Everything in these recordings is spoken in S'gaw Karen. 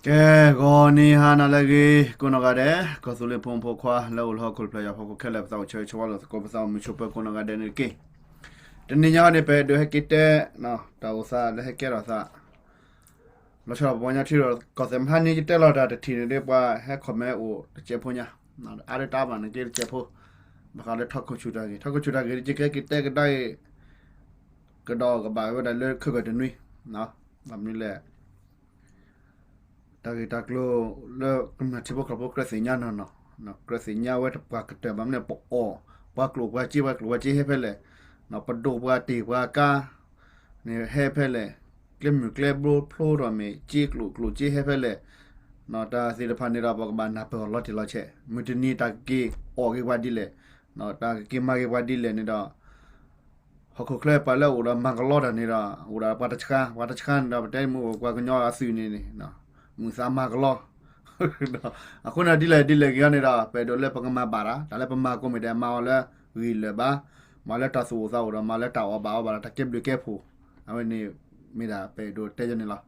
ကဲ, ဂီၤနံၤဟါနၤလၢအဂ့ၤ ကိးနီၢ်ဂၤဒဲး, ကီၢ်သူလ့ၤဖိမုၣ်ဖိခွါ လၢအိၣ်လၢဟီၣ်ခိၣ်တဖျၢၣ်ညါဖီခိၣ်ခဲလၢာ် ပသးအိၣ်ဆၢဂ့ၤဆၢဝါလိာ်သကိး ပသးအိၣ်မုာ်ဆိးပၢၤကိးနီၢ်ဂၤဒဲးန့ၣ်တက့ၢ်. တနံၤညါန့ၣ် ပအဲၣ်ဒိးဟဲက့ၤတဲ တၢ်အိၣ်သးလၢဟဲကဲထီၣ်သး လီၤဆီဒၣ်ပပှၤကညီထံဒီး ကီၢ်သဲးမဟါန့ၣ် ယတဲလီၤတၢ်တထံၣ်န့ၣ်ဒီး ပှၤဟဲ comment အိၣ်တစဲးဖိညါ, အါဒၣ်တၢ်ဘၣ်န့ၣ်က့တစဲးဖိ, ဘၣ်ဃးလၢထီခိၣ်ဆူၣ်တၢ်ဂ့ၢ်, ထီခိၣ်ဆူၣ်တၢ်ဂ့ၢ်န့ၣ် ယကဟဲက့ၤတဲကဒါအံၤ ကဒီးကဘၣ်ဝဲဒၣ်လၢခဲကတနွံ, ဘၣ်မနုၤလဲၣ် တၢ်ဂ့ၢ်တၢ်ကျိၤလၢကမျၢၢ်ထံဖိကီၢ်ဖိကြၢးသ့ၣ်ညါနီၢ်နီၢ်, ကြၢးသ့ၣ်ညါဝဲတပှၤကတၢၢ် ဘၣ်မနုၤလဲၣ် ပအီၣ်ပှၤကျိၣ်ပှၤစ့ ပှၤကျိၣ်ပှၤစ့ဟဲဖဲလဲၣ်, ပဒိၣ်ပှၤတ့ၢ်ပှၤကါန့ၣ်ဟဲဖဲလဲၣ်, ကျဲမုၢ်ကျဲဘိဖျိထီၣ်မ့ၢ် စ့ကျိၣ်ကျိၣ်စ့ဟဲဖဲလဲၣ်, တၢ်သ့ၣ်တဖၣ်န့ၣ်ဒီး ပကဘၣ်နၢ်ပၢၢ်အီၤလီၤတံၢ်လီၤဆဲး, မုၢ်တနံၤတၢ်ကက့ၤအီၣ်က့ၤပှၤဒ်လဲၣ်, တၢ်ကက့ၤမၤက့ၤပှၤဒ်လဲၣ်န့ၣ်ဒီး ဟီၣ်ခိၣ်ချၢပှၤလၢအအိၣ်ဒီးမၤကလီတၢ်န့ၣ်ဒီး အိၣ်ဒီးပှၤတဆှါ, ပှၤတဆှါန့ၣ်ဒီး ပတဲမ့ၢ်အိၣ်ပှၤကညီအသုးန့ၣ်န့ၣ် မုာ်သးမၤကလီ, အဃိန့ၣ်ဒ်လဲၣ်ဒ်လဲၣ်ဂ့ၤအံၤန့ၣ်ဒီး ပအဲၣ်ဒိးလၢပကမၤဘၣ်တၢ်, တၢ်လၢပမၤကိးမ့ၢ်ဒဲး မၤအီၤလၢဂ့ၢ်လၢာ်ဘၣ်, မၤလၢတၢ်သူၣ်အိၣ်သးအိၣ်ဒီး မၤလၢတၢ်အီၣ်ဘၣ်အီဘၣ်ဒီး တၢ်ကဲဘျုးကဲဖှိၣ်, အဝဲန့ၣ်မ့ၢ်ဒၣ်ပအဲၣ်ဒိးတဲယၤန့ၣ်လီၤ.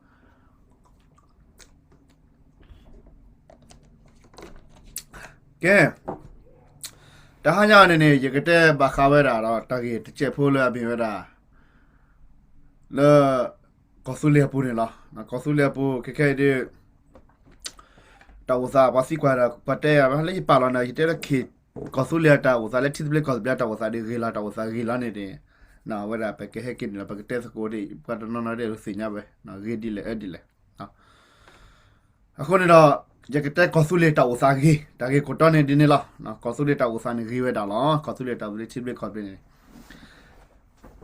ကဲ, တဟါညါန့ၣ်န့ၣ် ယကတဲဘၣ်ဃးဝဲဒၣ်ဒီး တၢ်ဂ့ၢ်တစဲးဖိလၢအမ့ၢ်ဝဲဒၣ် လၢ ကီၢ်သူလ့ၤအပူၤန့ၣ်လီၤ. ကီၢ်သူလ့ၤအပူၤ ခဲခဲအံၤဒ် တၢ်အိၣ်သး ပှၤသံကွၢ်ဒီး ပှၤတဲယၤလၢယပာ်လီၤန့ၣ် ယတဲလၢ ကီၢ်သူလ့ၤအတၢ်အိၣ်သးလၢထံသဘျ့ကီၢ်သဘျ့တၢ်အိၣ်သးဒ်ဂ့ၤလီၤ တၢ်အိၣ်သးဂ့ၤလီၤန့ၣ်န့ၣ်, အဝဲဒၣ်ပကဟဲက့ၤန့ၣ်လီၤ ပကတဲသကိးဒ်အံၤ ပှၤတနီၤနီၤဒ်သိးသ့ၣ်ညါဝဲ ဂ့ၤဒ်လဲၣ်အၢဒ်လဲၣ်. အဃိန့ၣ်ဒီး ယကတဲကီၢ်သူလ့ၤတၢ်အိၣ်သးဂ့ၤ တၢ်ဂ့ၢ်ခိၣ်တီန့ၣ်ဒ်န့ၣ်လီၤ. ကီၢ်သူလ့ၤတၢ်အိၣ်သးန့ၣ်ဂ့ၤဝဲဒၣ်လီၤ. ကီၢ်သူလ့ၤတၢ်အိၣ်သးလၢထံသဘျ့ကီၢ်သဘျ့န့ၣ်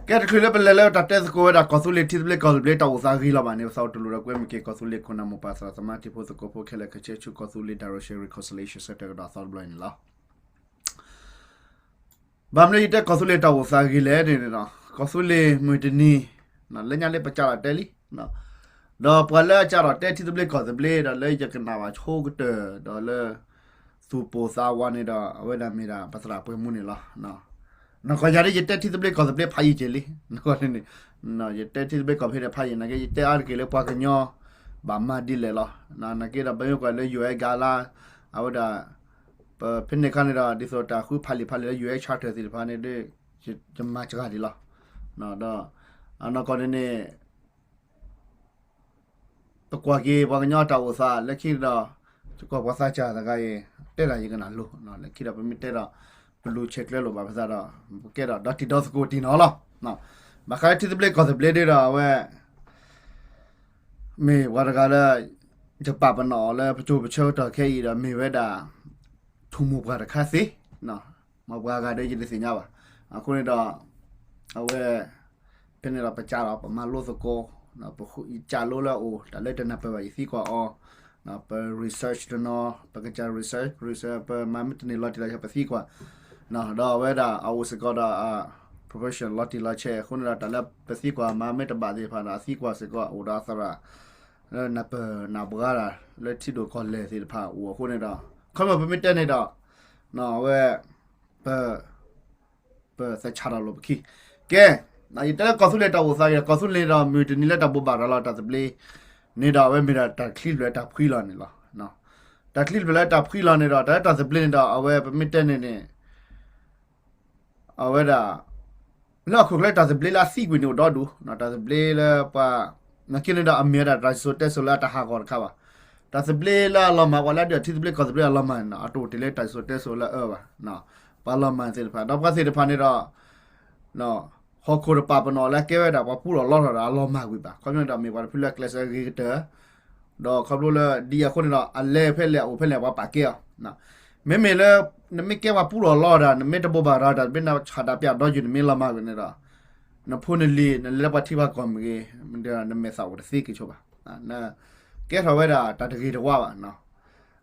ကဲတချုးလၢပလဲၤလၢတၢ်တဲသကိးဝဲဒၣ် ကီၢ်သူလ့ၤထံသဘျ့ကီၢ်သဘျ့တၢ်အိၣ်သးဂ့ၤလီၤဘၣ်န့ၣ် ပသးအိၣ်တလိၣ်ဒီးကွဲမုၢ်က့ၤ ကီၢ်သူလ့ၤခိၣ်နၢ်မိၢ်ပၢ်သရၣ်သမါတံၤဖိသကိးဖိခဲလၢာ်ခဲဆ့ဆူ ကီၢ်သူလ့ၤ Direction Reconciliation Centre ကဒီးအသီတဘျီအံၤန့ၣ်လီၤ. ဘၣ်မနုၤယတဲကီၢ်သူလ့ၤတၢ်အိၣ်သးဂ့ၤလဲၣ်န့ၣ်ဒီး ကီၢ်သူလ့ၤမုၢ်တနံၤ လၢညါလၢပစးထီၣ်တဲလံ ဒီးပှၤလၢအစးထီၣ်တဲထံသဘျ့ကီၢ်သဘျ့ဒီးလၢယကနၣ်ဘၣ်ဆိကတၢၢ်ဒီးလၢ သူၣ်ပိၢ်သးဝးန့ၣ်ဒီး အဝဲဒၣ်မ့ၢ်ဒၣ်ပသရၣ်ပှဲၤမူန့ၣ်လီၤ. နကွၢ်ယၤဒ်ယတဲထံသဘျ့ကီၢ်သဘျ့ဖးယံာ်က့ၤလံ, နကွၢ်န့ၣ် ယတဲထံသဘျ့ကီၢ်သဘျ့ဖးယံာ်နာ်က့ ယတဲအါတက့ၢ်လၢပှၤကညီ ဘၣ်မၤဒ်လဲၣ်လီၤ. နာ်က့ဒီး ပမ့ၢ်ကွၢ်လၢ ယူၢ်အဲၣ် ကၤလါ အဝဲဒၣ် ပဖဲန့ၣ်အခါန့ၣ်ဒီး ဒ်သိးတၢ်ဃုဖးလံာ်ဖးလဲၣ်လၢ ယူၢ်အဲၣ် charter သ့ၣ်တဖၣ်န့ၣ်ဒီး ယမၤစှၤဒံးလီၤ. ဒီးအနီၢ်ကီၢ်န့ၣ်န့ၣ် ပကွၢ်က့ၤပှၤကညီတၢ်အိၣ်သးလၢခံဒီး ယကွၢ်ပှၤသးစၢ်တဂၤအံၤ တဲဒၣ်ယကနၣ်လိၤ လၢခံဒီး ပမ့ၢ်တဲဒီး ပလူၤဆဲးကျၢလိာ်ဘၣ်ပသးဒီး ပကဲဒီးဒီတံၤဒီသကိးတံၢ်နီၤလီၤ. ဘၣ်ဃးလၢထံသဘျ့ကီၢ်သဘျ့ဒ်ဒီး အဝဲ မ့ၢ်ပှၤတဂၤလၢ ယပာ်ပနီၣ်အီၤလၢပစိၤပဆၢကတီၢ်ခဲအံၤဒီး မ့ၢ်ဝဲဒၣ် ထူၣ်မိၢ်ပှၢ်တခါသ့, မ့ၢ်ပှၤဂၤဒီးယတသ့ၣ်ညါဘၣ်. အဃိန့ၣ်ဒီး အဝဲ ဖဲန့ၣ်ဒီးပစးဒီးပမၤလိသကိး, ပစးလိလၢအအိၣ် တၢ်လၢတနၢ်ပၢၢ်ဘၣ်ယသံကွၢ်အီၤ, ပ research တနီၤ ပကစၢ် research research ပမၤမ့ၢ်တန့ၢ်လီၤတံၢ်လီၤဆဲး ပသံကွၢ်, ဒီးအဝဲဒၣ်အအိၣ်စ့ၢ်ကီးဒီး profession လီၤတံၢ်လီၤဆဲး အဃိန့ၣ်ဒီး တၢ်လၢပသံကွၢ်မၤမ့ၢ်တဘၣ်သ့ၣ်တဖၣ်ဒီး အသံကွၢ်စ့ၢ်ကီးအိၣ်ဒီးအသရၣ် လၢနၢ်ပၢၢ်နၢ်ဘှါတၢ် လၢထံဒိၣ်ကီၢ်လဲၢ်သ့ၣ်တဖၣ်အိၣ်အဃိန့ၣ်ဒီး ခီဖျိပမ့ၢ်တဲန့ၣ်ဒီး အဝဲ ပ ပသဆးထီၣ်လိာ်ပခံ. ကဲ, ယတဲလၢကီၢ်သူလ့ၤတၢ်အိၣ်သးဂ့ၤ ကီၢ်သူလ့ၤန့ၣ်ဒီး မုၢ်တနံၤလၢတၢ်ဘိးဘၣ်ရၤလီၤတၢ်သဘျ့န့ၣ်ဒီး အဝဲမ့ၢ်ဒၣ်တၢ်ချံတဖျၢၣ်လၢတၢ်ဖှံလီၤန့ၣ်လီၤ. တၢ်ချံတဖျၢၣ်လၢတၢ်ဖှံလီၤန့ၣ်ဒီး တၢ်လၢတၢ်သဘျ့န့ၣ်ဒီး အဝဲပမ့ၢ်တဲန့ၣ်န့ၣ် အဝဲဒၣ် လၢဟီၣ်ခိၣ်ချၢတၢ်သဘျ့လၢအသံကွံာ်န့ၣ်အိၣ်ဒီဒူၣ်, တၢ်သဘျ့လၢပှၤ နာ်က့န့ၣ်ဒီးအမ့ၢ်ဝဲဒၣ်တၢ်စံၣ်စိၤတဲစိၤလၢအတၢ်ဟးဂီၤတခါဘၣ်. တၢ်သဘျ့လၢအလီၤမၢ် ပှၤလၢအဒုးထံသဘျ့ကီၢ်သဘျ့အလီၤမၢ်န့ၣ် အတအိၣ်တ့ၢ်လၢတၢ်စံၣ်စိၤတဲစိၤလၢအအၢဘၣ်. ပှၤလီၤမၢ်သ့ၣ်တဖၣ် ဒီးပှၤသ့ၣ်တဖၣ်န့ၣ်ဒီး ဟီၣ်ခိၣ်တပာ်ပနီၣ်လၢကဲဝဲဒၣ်ပှၤပူထီၣ်လီထီၣ်ဒီးအလီၤမၢ်ကွံာ်ဘၣ်. ခီဖျိန့ၣ်ဒီးမ့ၢ်ပှၤတဖုလၢအကျဲးစၢးဂ့ၤကတၢၢ် ဒီးခီဖျိလၢဒ်အဃိန့ၣ်ဒီး အလဲၤဖဲလဲၣ်အအိၣ်ဖဲလဲၣ် ပှၤပာ်ကဲအီၤ. မ့မ့ၢ်လၢ နမ့ၢ်ကဲပှၤပူထီၣ်လီထီၣ်ဒီး နမ့ၢ်တဘိးဘၣ်ရၤတၢ် နမ့ၢ်နဆးဒးပျးဒီယုၢ် နမ့ၢ်လီၤမၢ်ကွံာ်န့ၣ်ဒီး နဖိနလံၤ နလဲၤလၢပှၤထံပှၤကီၢ်မ့ၢ်ဂ့ၤ ဒီးနမဲာ်သၣ်အိၣ်တသ့က့ၤဆိဘၣ်. နကဲထီၣ်ဝဲဒၣ်တၢ်တဂ့ၤတဝါဘၣ်.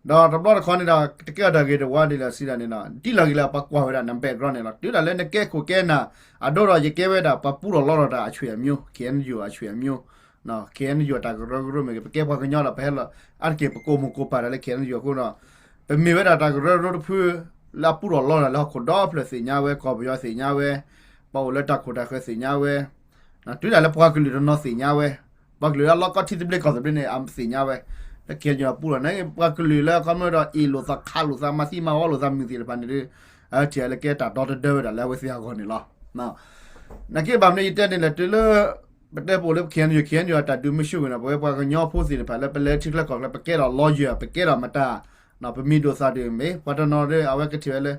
ဒီးတဘျီတခီန့ၣ်ဒီး တကဲထီၣ်တၢ်ဂ့ၤတဝါဒ်လဲၣ်စံးဒၣ်န့ၣ်ဒီး ဒ်လဲၣ်ဂ့ၤလၢပှၤကွၢ်ဝဲဒၣ်န background န့ၣ်လီၤ. တုၤဒၣ်လၢနကဲခိၣ်ကဲနၢ် အဒိဒီးယကဲဝဲဒၣ်ပှၤပူထီၣ်လီထီၣ်တၢ်အဆွေမျိုး KNU အဆွေမျိုး KNU တၢ်ကရၢကရိမ့ၢ်ဂ့ၤ ပကဲပှၤကညီဒီး ပဟဲလီၤ အါတက့ၢ်ပကိးမိၢ်ကိးပၢ်တၢ်လၢ KNU အဃိဒီး ပမ့ၢ်ဝဲဒၣ်တၢ်ကရၢကရိတဖု လၢအပူထီၣ်လီထီၣ်လၢဟီၣ်ခိၣ်ဒီဖျၢၣ်သ့ၣ်ညါဝဲ ကီၢ်ပယီၤသ့ၣ်ညါဝဲ ပှၤအိၣ်လၢတၢ်ခိၣ်တၢ်ဃၢၤသ့ၣ်ညါဝဲ တုၤဒၣ်လၢပှၤကလုာ်တနီၤသ့ၣ်ညါဝဲ ပှၤကလုာ်လၢအလီၢ်ကီထံသဘျ့ကီၢ်သဘျ့န့ၣ် အသ့ၣ်ညါဝဲ လၢ ခ့ၣ်အဲၣ်ယူၣ် ပူလီၤန့ၣ် ပှၤကလုာ်လၢခီဖျိဒီး အ့ၣ်လိာ်သးခးလိာ်သး မၤသံမၤဝီလိာ်သးမုာ်သ့ၣ်တဖၣ်န့ၣ်ဒီး အထံၣ်လၢကဲတၢ်ဒီတဒၢဝဲဒၣ်လၢအဝဲသ့ၣ်အဂီၢ်န့ၣ်လီၤ. နာ်က့ဘၣ်မနုၤ ယတဲန့ၣ်လဲၣ် တုၤလၢ ပတဲပအိၣ်လၢ ခ့ၣ်အဲၣ်ယူၣ် ခ့ၣ်အဲၣ်ယူၣ် အတၢ်ဒုးမ့ၢ်ဆူၣ်ကွံာ်န့ၣ် ပဝဲပှၤကညီဖိသ့ၣ်တဖၣ်လၢပလဲၤထံချၢကီၢ်ချၢ ပကဲထီၣ် lawyer ပကဲထီၣ်မတၤ ပမံၤဒိၣ်သၣ်ဒိၣ်မ့ၢ် ပှၤတနီၤဒီး အဝဲကထံၣ်ဝဲလၢ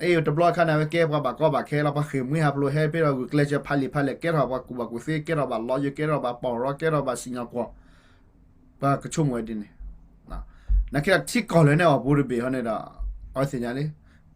အဲ တဘျီအခါန့ၣ် အဝဲကဲပှၤဘၣ်ကီဘၣ်ခဲလီၤ ပှၤဃ့ၢ်မှံဟးဖျိးဟဲဖဲဒီးဂုာ်ကျဲးစၢးဖးလံာ်ဖးလဲၢ် ကဲထီၣ်ပှၤကူၣ်ဘၣ်ကူၣ်သ့ ကဲထီၣ်ဘၣ် lawyer ကဲထီၣ်ဘၣ်ပီၢ်ရီ ကဲထီၣ်ဘၣ်စံၣ်ညီၣ်ကွီၢ် ပှၤကဆိကမိၣ်ဝဲဒ်န့ၣ် နာ်က့ဒီးထံကီၢ်လၢန့ၣ်အီၤပူၤတဘ့ၣ်ဟီန့ၣ်ဒီး အဝဲသ့ၣ်ညါလံ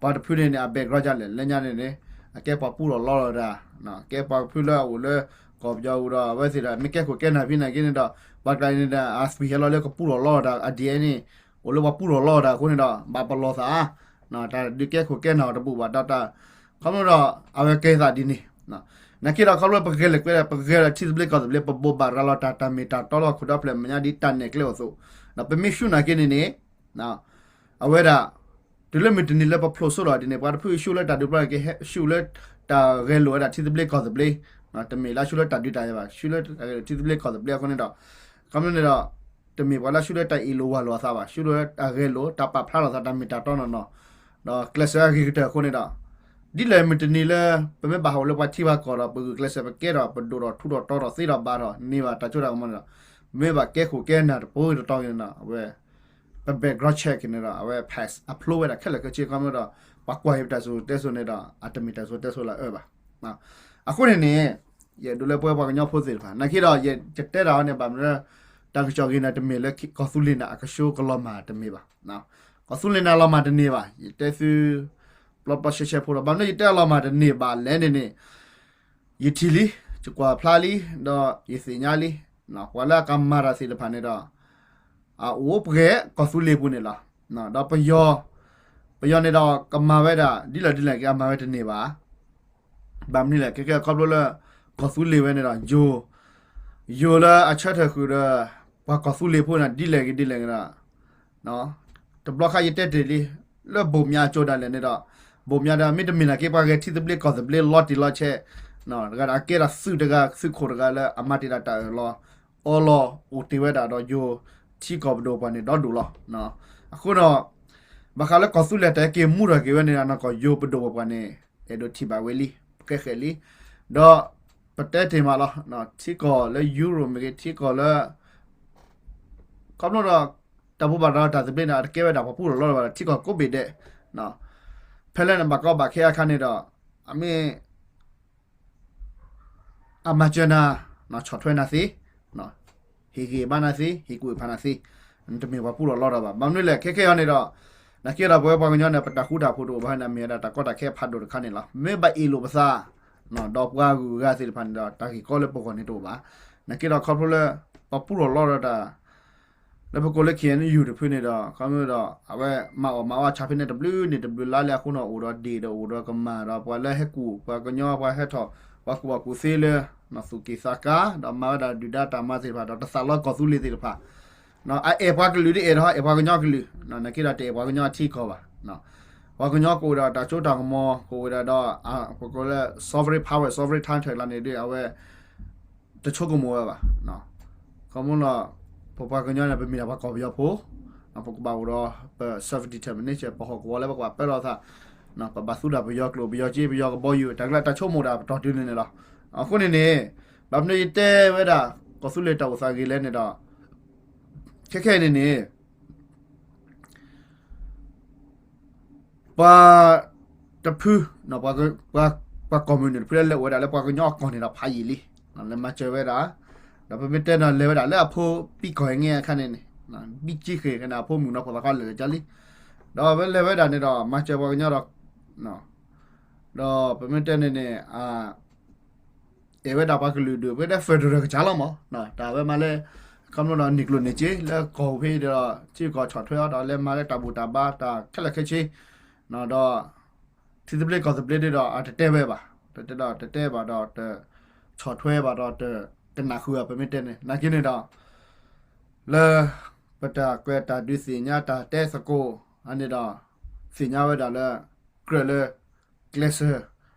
ပှၤတဖုန့ၣ်န့ၣ် အ background ဒ်လဲၣ် လၢညါန့ၣ်န့ၣ် အကဲပှၤပူၢ်ထီၣ်လီထီၣ်တၢ် ကဲပှၤဖုလၢအအိၣ်လၢ ကီၢ်ပယီၤအူဒီး အဝဲသ့ၣ်ဒီး မ့ၢ်ကဲခိၣ်ကဲနၢ်ဖဲနာ်က့န့ၣ်ဒီး ပှၤကျါန့ၣ်ဒီး အသွံၣ်ဟဲလီၤလၢကပူၢ်ထီၣ်လီထီၣ်တၢ် အ DNA န့ၣ် အိၣ်လၢပှၤပူၢ်ထီၣ်လီထီၣ်တၢ်အဃိန့ၣ်ဒီး ဘၣ်ပလီၢ်သး တၢ်ဒုးကဲခိၣ်ကဲနၢ်အီၤတဘူၣ်ဘၣ်ဒီးတၢ် ခီဖျိဒီး အဝဲကဲသးဒ်န့ၣ် နာ်က့ဒီးခီဖျိပဂဲၤလိာ်ကွဲဒီး ပဂဲၤဒီးထံသဘျ့ကီၢ်သဘျ့ ပဘိးဘၣ်ရၤလီၤတၢ်တၢ်မ့ၢ်တၢ်တီလီၤခိၣ်ဒီဖျၢၣ်မဲာ်ညါဒ်တၢ်နဲၣ်ကျဲအိၣ်အသိး ပမ့ၢ်ဆူၣ်နာ်က့န့ၣ်န့ၣ် အဝဲဒၣ် တုၤလၢမုၢ်တနံၤလၢပဖျိးစိဒီးဒ်န့ၣ် ပှၤတဖုဆူၣ်လၢတၢ်ဒုးပျီနာ်က့ ဆူၣ်လၢတၢ်ဂဲၤလိာ်ဝဲဒၣ်ထံသဘျ့ကီၢ်သဘျ့ တမ့ၢ်လၢဆူၣ်လၢတၢ်ဒုးတၢ်ယၤဘၣ် ဆူၣ်လၢတၢ်ဂဲၤလိာ်ထံသဘျ့ကီၢ်သဘျ့အဃိန့ၣ်ဒီး ခီဖျိန့ၣ်ဒီး တမ့ၢ်ပှၤလၢဆူၣ်လၢတၢ်အ့ၣ်လိာ်ဝၤလိာ်အသးဘၣ် ဆူၣ်လၢတၢ်ဂဲၤလိာ် တၢ်ပာ်ဖျါလိာ်သးတၢ်မ့ၢ်တၢ်တီနီၢ်နီၢ် ဒီးကျဲးစၢးအဂ့ၤကတၢၢ်အဃိန့ၣ်ဒီး ဒ်လဲၣ်မုၢ်တနံၤလၢ ပမ့ၢ်ဘၣ်ဟးအိၣ်လၢပှၤထံပှၤကီၢ်ဒီး ပဂုာ်ကျဲးစၢးပကဲထီၣ် ပဒိၣ်ထီၣ်ထူထီၣ်တီထီၣ်သ့ထီၣ်ဘၣ်ထီၣ်န့ၢ်ဘၣ်တၢ်စိတၢ်ကမီၤန့ၣ်ဒီး ပမ့ၢ်ဘၣ်ကဲခိၣ်ကဲနၢ်တပူၤတတီၤက့ၤန့ၣ်ဒီး အဝဲ ပ background check က့ၤန့ၣ်ဒီး အဝဲ pass အဖျိဝဲဒၣ်ခဲလၢာ်ခဲဆ့ခီဖျိဒီး ပှၤကွၢ်ဟ့ၣ်ပတၢ်စံၣ်စိၤတဲစိၤန့ၣ်ဒီး အတမ့ၢ်တၢ်စံၣ်စိၤတဲစိၤလၢအအၢဘၣ်. အဃိန့ၣ်န့ၣ် ယအဲၣ်ဒိးလၢပဝဲပှၤကညီဖိသ့ၣ်တဖၣ် နာ်က့ဒီး ယတဲတၢ်အီၤန့ၣ် ဘၣ်မနုၤလၢ တၢ်ကစီၣ်ဂ့ၤန့ၣ် တမ့ၢ်လၢကီၢ်သူလ့ၤန့ၣ် အကဆှီကလီၤမၢ်တမ့ၢ်ဘၣ်. ကီၢ်သူလ့ၤန့ၣ်အလီၤမၢ်တန့ၢ်ဘၣ် ယတဲသု ပျီပျီရှဲရှဲဖိဒီး ဘၣ်မနုၤယတဲအလီၤမၢ်တန့ၢ်ဘၣ်လဲၣ်န့ၣ်န့ၣ် ယထံၣ်လံ ယကွၢ်ဖျါလံ ဒီးယသ့ၣ်ညါလံ ပှၤလၢအကမၤတၢ်သ့ၣ်တဖၣ်န့ၣ်ဒီး အအိၣ်ပှဲၤကီၢ်သူလ့ၤပူၤန့ၣ်လီၤ. ဒီးပယီၤ ပယီၤန့ၣ်ဒီးကမၤဝဲဒၣ် ဒ်လဲၣ်ဒ်လဲၣ်က့ၤအမၤဝဲတန့ၢ်ဘၣ်. ဘၣ်မနုၤလဲၣ် ခဲကဲခီဖျိလၢ ကီၢ်သူလ့ၤဝဲန့ၣ်ဒီး ယိၤ ယိၤလၢအဆၢထၢၣ်ဃုာ်ဒီး ပှၤကီၢ်သူလ့ၤဖိန့ၣ် ဒ်လဲၣ်ဂ့ၤဒ်လဲၣ်ဂ့ၤဒီး တဘျီခါယတဲတ့ၢ်လံ လၢဘိၣ်မၠးအကၠိဒၣ်လဲာ်န့ၣ်ဒီး ဘိၣ်မၠးဒီး မ့တမ့ၢ်နာ်က့ ပှၤဂဲၤထံသဘျ့ကီၢ်သဘျ့လီၤတံၢ်လီၤဆဲး တဂၤဒီးအကဲဒၣ်သုးတဂၤ သုးခိၣ်တဂၤလၢအမၤတ့ၢ်ဒၣ်တၢ်အၢၣ်လီၤ အီလီၤအိၣ်တ့ၢ်ဝဲဒၣ်ဒီးယိၤထံကီၢ်ပဒိၣ်ပှၤန့ၣ် ဒီဒူၣ်လီၤ. အဃိဒီး ဘၣ်ဃးလၢကီၢ်သူလ့ၤတၢ်က့ၤမူထီၣ်က့ၤဝဲန့ၣ် အနီၢ်ကီၢ်ယိၤပဒိၣ်ပပှၢ်န့ၣ် အဲၣ်ဒိးထံၣ်ဘၣ်ဝဲလံ ပကဲဃဲၤလံ ဒီး ပတဲတ့ၢ်မးလီၤ ထံကီၢ်လၢယူရိၣ်မ့ၢ်ဂ့ၤ ထံကီၢ်လၢ ခီဖျိဒီး တၢ်ဘိးဘၣ်ရၤလီၤတၢ်သဘျ့န့ၣ် အတကဲဝဲဒၣ်ပှၤပူၢ်ထီၣ်လီထီၣ်ဘၣ်ဒီး ထံကီၢ်ကိးဘ့ၣ်ဒဲး ဖဲလၢနဘၣ်ကီဘၣ်ခဲအခါန့ၣ်ဒီး အမ့ၢ် အမၤစၢၤနၤ ဆီၣ်ထွဲနၤသ့ ဟ့ၣ်ဂံၢ်ဘါနၤသ့ ဟ့ၣ်ကူၣ်ဖးနၤသ့ နတမ့ၢ်ပှၤပူၢ်ထီၣ်လီထီၣ်ဘၣ်. ဘၣ်မနုၤလဲၣ် ခဲခဲအံၤန့ၣ်ဒီး နာ်က့ဒီးပဝဲပှၤကညီန့ၣ် ပတၢ်ဃူတၢ်ဖိးတအိၣ်ဘၣ်န့ၣ် မ့ၢ်ဝဲဒၣ်တၢ်ကီတၢ်ခဲဖးဒိၣ်တခါန့ၣ်လီၤ. မ့ၢ်ဘၣ်အ့ၣ်လိာ်ပသး ဒီးပှၤဂုၤပှၤဂၤသ့ၣ်တဖၣ်န့ၣ်ဒီး တၢ်ဂ့ၢ်ကီလၢပဂီၢ်န့ၣ်တအိၣ်ဘၣ်. နာ်က့ဒီးခီဖျိလၢ ပှၤပူၢ်ထီၣ်လီထီၣ်တၢ် လၢပကိးလၢ ခ့ၣ်အဲၣ်ယူၣ် တဖုန့ၣ်ဒီး ခီဖျိဒီး အဝဲမၤအီၣ်မၤအီၣ်ဆါဖဲန့ၣ်တဘျုးနံၣ်တဘျုးလါလၢအဃိန့ၣ် အိၣ်ဒီးဒ့ၣ်ဒီးအိၣ်ဒီးကမၢ်ဒီး ပှၤလၢဟဲကူၣ် ပှၤကညီ ပှၤဟဲထီၣ် ပှၤကူၣ်ဘၣ်ကူၣ်သ့လၢ သူၣ်က့ၣ်သးကါ ဒီးမၤဝဲဒၣ်ဒုၣ်ဒါတၢ်မၤသ့ၣ်တဖၣ်ဒီး တသးလီကီၢ်သူလ့ၤသ့ၣ်တဖၣ် အအဲၣ်ပှၤကလုာ်ဒ်အဲၣ်ဒိးအဲၣ်ပှၤကညီကလုာ် နာ်က့ဒီးတအဲၣ်ပှၤကညီအထံအကီၢ်ဘၣ်. ပှၤကညီကအိၣ်ဒီးတၢ်စိတၢ်ကမီၤ ကအိၣ်ဝဲဒၣ်ဒီး ပကိးလၢ sovereign power, sovereign title လၢန့ၣ်ဒီး အဝဲ တဆိကမိၣ်ဝဲဘၣ်. ခီမီလီၤ ပပှၤကညီန့ၣ် ပမ့ၢ်ဒၣ်ပှၤကီၢ်ပယီၤဖိ ပကဘၣ်အိၣ်ဒီး ပ self determination ပဟီၣ်ကဝီၤလၢပကဘၣ်ပၢလီၤသး ပဘၣ်သူဒၣ်ပယီၤကျိာ် ပယီၤက့ ပယီၤကဘီယူၤ တၢ်ကျါတၢ်ဆိကမိၣ်ဒၣ်ပတီၢ်တုၤန့ၣ်န့ၣ်လီၤ. အဃိန့ၣ်န့ၣ် ဘၣ်မနုၤယတဲဝဲဒၣ် ကီၢ်သူလ့ၤတၢ်အိၣ်သးဂ့ၤလဲၣ်န့ၣ်ဒီး ခဲခဲအံၤန့ၣ်န့ၣ် ပှၤတဖု ပှၤ ပှၤကီၢ်မုၢ်နုာ်တဖုလၢလဲၤအိၣ်ဝဲဒၣ်လၢ ပှၤကညီအကီၢ်န့ၣ်ဒီးဖးယံာ်လံ လဲၤမၤစၢၤဝဲဒၣ် ဒီးပမ့ၢ်တဲဒီးလဲၤဝဲဒၣ်လၢအဖိပံကီၢ်အငဲအခါန့ၣ်န့ၣ် ဘံက့ဃ့ၢ်န့ၣ် အဖိမုၣ်နီၢ်ဖိသၣ်ခီလဲၤလၢကၢလံ ဒီးဝဲလဲၤဝဲဒၣ်န့ၣ်ဒီး မၤစၢၤပှၤကညီဒီး ဒီးပမ့ၢ်တဲန့ၣ်န့ၣ် အဲၣ်ဝဲဒၣ်ပှၤကလုာ်ဒူၣ် ပတဲ federal ကစၢ်လီၤမး တၢ်ဝဲမၤလၢ ခီဖျိဒီးန့ၢ်ကျိၣ်န့ၢ်စ့လၢကီၢ်ဖဲဒီး ထံကီၢ်ဆီၣ်ထွဲအီၤဒီး လဲၤမၤလၢတၢ်ဘူၣ်တၢ်ဘါတၢ်ခဲလၢာ်ခဲဆ့ ဒီး ထံသဘျ့ကီၢ်သဘျ့ဒီး အတတဲဝဲဘၣ် တတဲဒီး တတဲဘၣ်ဒီး တဆီၣ်ထွဲဘၣ်ဒီး တကနၣ်ဃုာ်ဘၣ် ပမ့ၢ်တဲန့ၣ် နာ်က့န့ၣ်ဒီး လၢ ပတၢ်ကွဲးတၢ်ဒုးသ့ၣ်ညါတၢ်တဲသကိး အန့ၣ်ဒီး သ့ၣ်ညါဝဲဒၣ်လၢ ကြၢးလၢ ကျဲးစၢး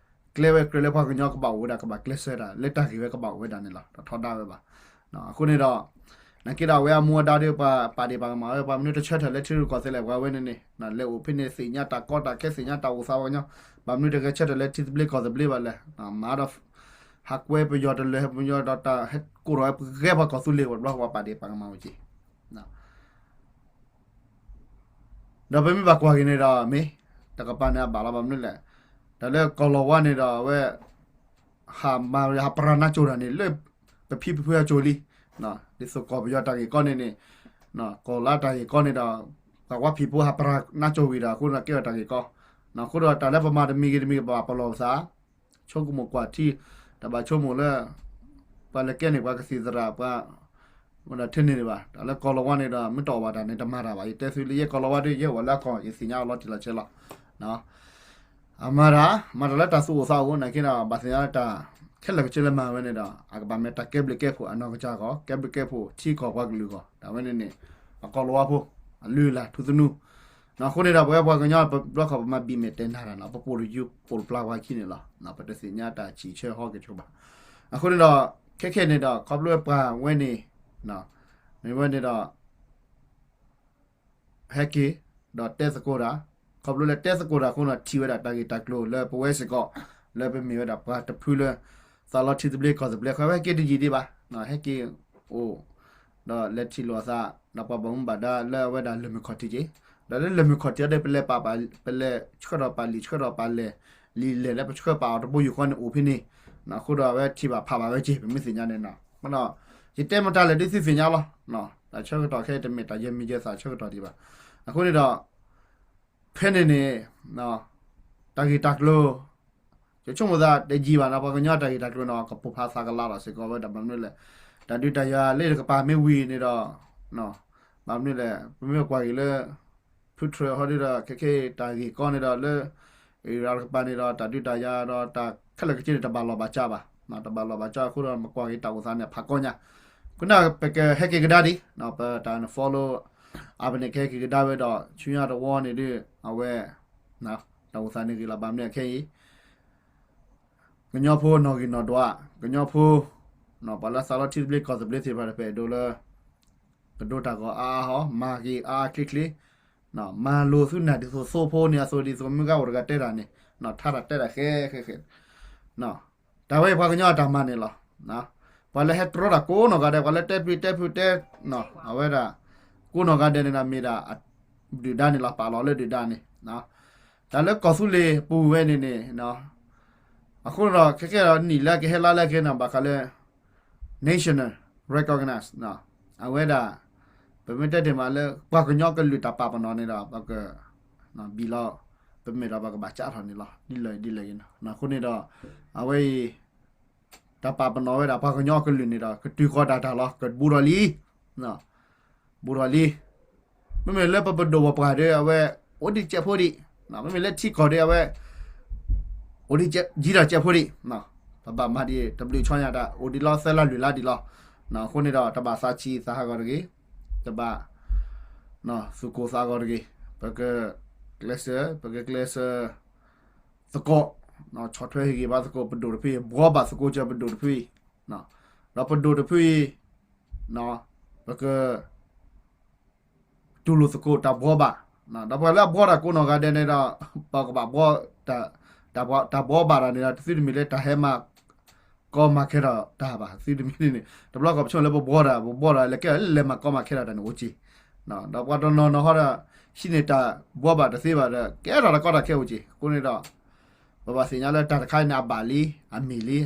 ကျဲဝဲကြၢးလၢပှၤကညီကဘၣ်အိၣ်ဝဲဒၣ် ကဘၣ်ကျဲးစၢးတၢ် လၢတၢ်ဂ့ၢ်ဝဲကဘၣ်အိၣ်ဝဲဒၣ်န့ၣ်လီၤ. တထီဒါဝဲဘၣ်. အဃိန့ၣ်ဒီး နာ်က့ဒီးအဝဲအမူအဒါဒီး ပှၤပာ်ဒ့ၣ်ပာ်ကမၣ်ဝဲ ပှၤမနုၤတဆၢထၢၣ်လၢထံရူၢ်ကီၢ်သဲးလဲၣ် ပှၤဝဲန့ၣ်န့ၣ် လဲၤအိၣ်ဖဲန့ၣ် သ့ၣ်ညါတၢ်ကီတၢ်ခဲ သ့ၣ်ညါတၢ်အိၣ်သးပှၤကညီ ဘၣ်မနုၤတဂဲၤဆၢထၢၣ်လၢထံသဘျ့ကီၢ်သဘျ့ဘၣ်လဲၣ် မၤဒီး ဟးကွဲပယီၤတလၢာ် ဟဲပယီၤဒီးတၢ်ဟဲကိးထီၣ်ဝဲပဂဲၤပှၤကီၢ်သူလ့ၤ ပှၤတဘျီပှၤပာ်ဒ့ၣ်ပာ်ကမၣ်အိၣ်က့ၤ ဒီးပမ့ၢ်ဘၣ်ကွၢ်က့ၤန့ၣ်ဒီး မ့ၢ်တကပၤန့ၣ်အဘၣ်လီၤ ဘၣ်မနုၤလဲၣ်, တၢ်လၢကီၢ်လီၤဝါန့ၣ်ဒီး အဝဲ ဟးမၤဟးပရၤနါစိၤတၢ်န့ၣ် လၢပဖံပဖုအစိၤလံ, ဒ်သိးကီၢ်ပယီၤတၢ်ဂ့ၢ်ကီန့ၣ်န့ၣ်, ကီၢ်လါတၢ်ဂ့ၢ်ကီန့ၣ်ဒီး ပှၤဝါဖံးဖိဟးပရၤနါစိၤဝံၤဒီး အဃိဒီးကဲထီၣ်တၢ်ဂ့ၢ်ကီ, အဃိဒီးတၢ်လၢပမၤတမံၤဂ့ၤတမံၤဂ့ၤ ပဘၣ်ပလီၢ်ပသး ဆိကမိၣ်ကွၢ်ထံ, တဘၣ်ဆိကမိၣ်လၢ ပှၤလဲၤကဲန့ၣ် ပှၤကသံၣ်သရၣ် ပှၤ မ့ၢ်ဒီးထဲန့ၣ်ဒံးဘၣ်, တၢ်လၢကီၢ်လီၤဝါန့ၣ်ဒီး မ့ၢ်တအီၣ်ဘၣ်တၢ်န့ၣ် တမၤတၢ်ဘၣ်. ယတဲသုလၢယဲကီၢ်လီၤဝါဒီး ယဲအိၣ်လၢအကီၢ် ယသ့ၣ်ညါအီၤလီၤတံၢ်လီၤဆဲးလီၤ. အမၤတၢ် မၤတၢ်လၢတၢ်သူၣ်အိၣ်သးအိၣ် နာ်က့ဒီး ဘၣ်သ့ၣ်ညါလၢတၢ် ခဲလၢာ်ကဆ့လၢမၤဝဲန့ၣ်ဒီး အကဘၣ်မ့ၢ်တၢ်ကဲဘျုးကဲဖှိၣ်အနီၢ်ကစၢ်အဂီၢ်, ကဲဘျုးကဲဖှိၣ်ထံကီၢ်ပှၤကလုာ်အဂီၢ်, တၢ်ဝဲန့ၣ်န့ၣ် အကီၢ်လီၤဝါဖိ အလုၢ်အလၢ်ထူသနူ အဃိန့ၣ်ဒီး ပဝဲပှၤကညီ ပဘျီခီၣ်ပမၤဘံၣ်မဲာ်တဲာ်နၢ်တၢ်နီၤ ပပိာ်တယူၢ်ပိာ်တပျၢ်ပှၤခံန့ၣ်လီၤ. ပတသ့ၣ်ညါတၢ်ဆံးဆၢဟီက့ၤဆိဘၣ်. အဃိန့ၣ်ဒီး ခဲခဲန့ၣ်ဒီး ခီဖျိပှၤဝဲန့ၣ် မ့ၢ်ဝဲန့ၣ်ဒီး ဟဲက့ၤ ဒီးတဲသကိးတၢ်, ခီဖျိလၢတဲသကိးတၢ်အဃိန့ၣ် ထံၣ်ဝဲဒၣ်တၢ်ဂ့ၢ်တၢ်ကျိၤလၢပဝဲစ့ၢ်ကီး လၢပမ့ၢ်ဝဲဒၣ်ပှၤတဖုလၢ သးလီထံသဘျ့ကီၢ်သဘျ့ ခီဝဲဟဲက့ၤတယံာ်ဒံးဘၣ်, ဟဲက့ၤအိၣ် ဒီးလဲၤထံၣ်လိာ်အသး ဒီးပှၤဘၣ်မူဘၣ်ဒါလၢအဝဲဒၣ်လၢၢ်မုၢ်ခီၣ်ထံးက့ၤ, ဒီးလၢလၢၢ်မုၢ်ခီၣ်ထံးဒီး ပလဲၤပာ်ပ ပလဲၤဆှၢထီၣ်ပာ်လံာ် ဆှၢထီၣ်ပာ်လဲၢ် လံာ်လဲၢ်လၢပဆှၢပာ်အီၤတဘိယူၢ်ဃီန့ၣ် အိၣ်ဖဲန့ၣ်, အဃိဒီးအဝဲထံၣ်ဘၣ်ဖးဘၣ်ဝဲက့ၤ ပမ့ၢ်သ့ၣ်ညါန့ၣ်နီၤ, ယတဲမတၤလဲၣ်ဒ်သုသ့ၣ်ညါလီၤ. တၢ်ဆၢကတီၢ်ခဲအံၤတမ့ၢ်တၢ်ယဲၢ်မံၤယဲၢ်သၣ်ဆၢကတီၢ်ဒံးဘၣ်. အဃိန့ၣ်ဒီး ဖဲန့ၣ်န့ၣ် တၢ်ဂ့ၢ်တၢ်ကျိၤ ယဆိကမိၣ်သးတယံာ်ဘၣ်နီၤ ပှၤကညီတၢ်ဂ့ၢ်တၢ်ကျိၤနီၤ ကပိာ်ဖးသးကလးလီၤစ့ၢ်ကီးဝဲဒၣ် ဘၣ်မနုၤလဲၣ်, တၢ်ဒုးတၢ်ယၤလၢတကပၤမ့ၢ်ဝံၤန့ၣ်ဒီး ဘၣ်မနုၤလဲၣ် ပမ့ၢ်ကွၢ်က့ၤလၢ ဖုထြဲးဟီဒုဒီး ခဲခဲအံၤတၢ်ဂ့ၢ်ကီန့ၣ်ဒီးလၢ အံၤရၣ်တကပၤန့ၣ်ဒီး တၢ်ဒုးတၢ်ယၤဒီးတၢ်ခဲလၢာ်ခဲဆ့န့ၣ် တဘၣ်လီၢ်ဘၣ်စးဘၣ်, တဘၣ်လီၢ်ဘၣ်စးအဃိဒီး မ့ၢ်ကွၢ်က့ၤတၢ်အိၣ်သးန့ၣ် ဖးကီညါ, အဃိန့ၣ် ပကဟဲက့ၤကဒါဒံး ပတၢ် follow အါပန့ၣ် ကဟဲက့ၤကဒါဝဲဒီး ဆူညါတဝီန့ၣ်ဒု အဝဲ တၢ်အိၣ်သးန့ၣ်ဂ့ၤလီၤ ဘၣ်မနုၤအခဲအံၤ ကညီဖိနီၣ်ဂံၢ်နီၣ်ဒွး ကညီဖိ ပှၤလၢသးလီထံသဘျ့ကီၢ်သဘျ့သ့ၣ်တဖၣ်ဒီး ပအဲၣ်ဒိးလၢ ကဒိတၢ်ဂီၤအါအါဟီ မၤဂ့ၤအါအါချ့ချ့, မၤလိာ်သုနၢ်ဒ်သိးသိဖိန့ၣ်အသိး ဒ်သိးမုၢ်ဂၤအိၣ်တဂၤတဲတၢ်န့ၣ် ထါတၢ်တဲတၢ်ဃဲဃဲဃဲ, တၢ်ဝဲအံၤပှၤကညီအတၢ်မၤန့ၣ်လီၤ. ပှၤလၢဟဲတြီတၢ်ကိးနီၢ်ဂၤဒဲး ပှၤလၢတဲပျံၤတဲဖုးတဲ အဝဲဒၣ် ကိးနီၢ်ဂၤဒဲးန့ၣ်ဒီး မ့ၢ်ဒၣ် ဒုၣ်ဒါန့ၣ်လီၤ ပာ်လီၤလၢဒုၣ်ဒါန့ၣ်, တၢ်လၢကီၢ်သူလ့ၤပူၤဝဲန့ၣ်န့ၣ် အဃိဒီး ခဲကဲဒီးနံၣ်လၢကဟဲလါလၢကဟဲန့ၣ် ဘၣ်ဃးလၢ national recognize အဝဲဒၣ် ပမ့ၢ်တဲတ့ၢ်မးလၢ ပှၤကညီကလုာ်တၢ်ပာ်ပနီၣ်န့ၣ်ဒီး ပက ဘံၣ်လီၤ ပမ့ၢ်ဒီးပကဘၣ်ကးထီၣ်န့ၣ်လီၤ ဒ်လဲၣ်ဒ်လဲၣ်ဂ့ၤနီၤ. အဃိန့ၣ်ဒီး အဝဲအံၤ တၢ်ပာ်ပနီၣ်ဝဲဒၣ်ပှၤကညီကလုာ်န့ၣ်ဒီး ကတုၤဃီၤတၢ်တၢ်လီၤ ကဘူးထီၣ်လံ ဘူးထီၣ်လံ. မ့မ့ၢ်လၢပပဒိၣ်ပပှၢ်ဒီး အဝဲ အိၣ်ဒံးကဲးဖိဒံး, မ့မ့ၢ်လၢထံကီၢ်ဒီး အဝဲ အိၣ်ဒံးကဲး ယံၤဒီးကဲးဖိဒံး, ပဘၣ်မၤဒံး တဘျုးဆီညါတၢ် အိၣ်ဒံးလီၤသၢလါလွံၢ်လါဒံးလီၤ. အဃိန့ၣ်ဒီး တဘၣ်သးဆံးသးဟးဂီၤတဂ့ၤ, တဘၣ် သူၣ်ကိၢ်သးဂီၤတဂ့ၤ, ပကကျဲးစၢး ပကကျဲးစၢး သကိး ဆီၣ်ထွဲဟ့ၣ်ဂံၢ်ဘါသကိး ပဒိၣ်တဖုအံၤ ဘှီဘၣ်သကိးစၢၤပဒိၣ်တဖုအံၤ, ဒီးပဒိၣ်တဖုအံၤ ပက တူၢ်လိာ်သကိးတၢ်ဘှီဘၣ်, ဒီးပှၤလၢအဘှီတၢ်ကိးနီၢ်ဂၤဒဲးန့ၣ်ဒီး ပကဘၣ်ဘှီ တၢ်ဘှီဘၣ်တၢ်န့ၣ်ဒီး သုတမ့ၢ်လၢတၢ်ဟဲမၤကီမၤခဲထီၣ်တၢ်ဘၣ်, သုတမ့ၢ်န့ၣ် တဘျီကီၢ်ပဆိကမိၣ်လၢပဘှီတၢ် ပဘှီတၢ်လဲၤကဲလဲၤမၤကီမၤခဲထီၣ်တၢ်န့ၣ်အိၣ်က့ၤ, ဒီးပှၤတနီၤနီၤဟီဒီး ဟံးန့ၢ်တၢ်ဘှီဘၣ်တသ့ဘၣ်ဒီး ကဲထီၣ်တၢ်ကီတၢ်ခဲအိၣ်က့ၤ, အဃိန့ၣ်ဒီး ပဘၣ်သ့ၣ်ညါလၢတၢ်တခါအံၤန့ၣ် အဘၣ်လံ အမ့ၢ်လံ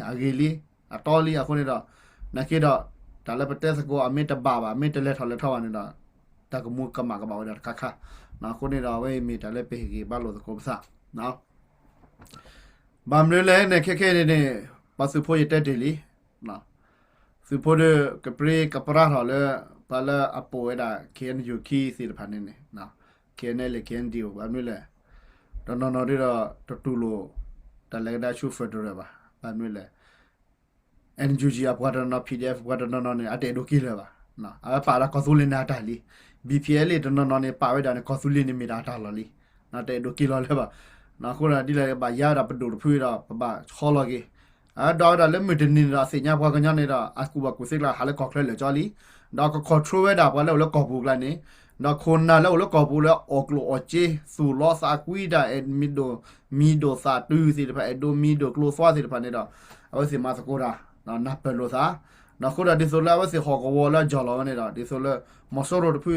အဂ့ၤလံ အတီလံ အဃိန့ၣ်ဒီး နာ်က့ဒီး တၢ်လၢပတဲသကိး အမ့ၢ်တဘၣ်ဘၣ် မ့ၢ်တလဲၤထီၣ်လဲၤထီဘၣ်န့ၣ်ဒီး တၢ်ကမူကမၣ်ကဘၣ်ဝဲဒၣ်တခါခါ, အဃိန့ၣ်ဒီး အဝဲအံၤမ့ၢ်တၢ်လၢပဟ့ၣ်ဂံၢ်ဘါလိာ်သကိးပသး ဘၣ်မနုၤလဲၣ်န့ၣ် ခဲခဲန့ၣ်န့ၣ် ပှၤသုးဖိယတဲတ့ၢ်လံ, သုးဖိဒီး ကပြ့ကပြါထီၣ်လၢ ပှၤလၢအပိာ်ဝဲဒၣ် KNU ခံသ့ၣ်တဖၣ်န့ၣ်န့ၣ် KNLA KNDO ဘၣ်မနုၤလဲၣ်, တနီၤနီၤဒ်ဒီး တတူၢ်လိာ် တၢ်လဲၤကဒါဆူ federal ဘၣ်, ဘၣ်မနုၤလဲၣ် NUG အပှၤတနီၤနီၤ PDF ပှၤတနီၤနီၤန့ၣ် အတအဲၣ်ဒိးက့ၤလၢၤဘၣ်, အဝဲပာ်ဒၣ်ကီၢ်သူလ့ၤန့ၣ်အတၢ်လံ, BPLA တနီၤနီၤန့ၣ် ပာ်ဝဲဒၣ်န့ၣ် ကီၢ်သူလ့ၤန့ၣ်မ့ၢ်ဒၣ်အတၢ်လီၢ်လံ, တအဲၣ်ဒိးက့ၤလီၤလၢၤဘၣ်, အဃိဒီးဒ်လဲၣ်ဘၣ်ယါဝဲဒၣ်ပဒိၣ်တဖုဒီး ပဘၣ်ဆီလီၤက့ၤ, အဒိးဝဲဒၣ်လၢမုၢ်တနံၤန့ၣ်ဒီး အသ့ၣ်ညါပှၤကညီန့ၣ်ဒီး အကူၣ်ဘၣ်ကူၣ်သ့ကျါ ဟးလၢကီၢ်ချၢလၢာ်ကၠီလံ, ဒီးက control ဝဲဒၣ်ပှၤလၢအိၣ်လၢကီၢ်ပူၤအကျါန့ၣ်, ဒီးခိၣ်နၢ်လၢအိၣ်လၢကီၢ်ပူၤလၢအီၣ်ကျိၣ်အီၣ်စ့ သူၣ်လီသးကွံတၢ် အဲၣ်ဒိးမံၤဒိၣ်သးတုၤသ့ၣ်တဖၣ် အဲၣ်ဒိးမံၤဒိၣ်ကျိသီသ့ၣ်တဖၣ်န့ၣ်ဒီး အဝဲသ့ၣ်မၤသကိးတၢ် နၢ်ပၢၢ်လိာ်သး, ဒီးအဃိဒီးဒ်သိးလၢအဝဲသ့ၣ်ဟီၣ်ကဝီၤလၢအယီၢ်လီၤဝဲန့ၣ်ဒီး ဒ်သိးလၢ မီၤစိရိၤတဖု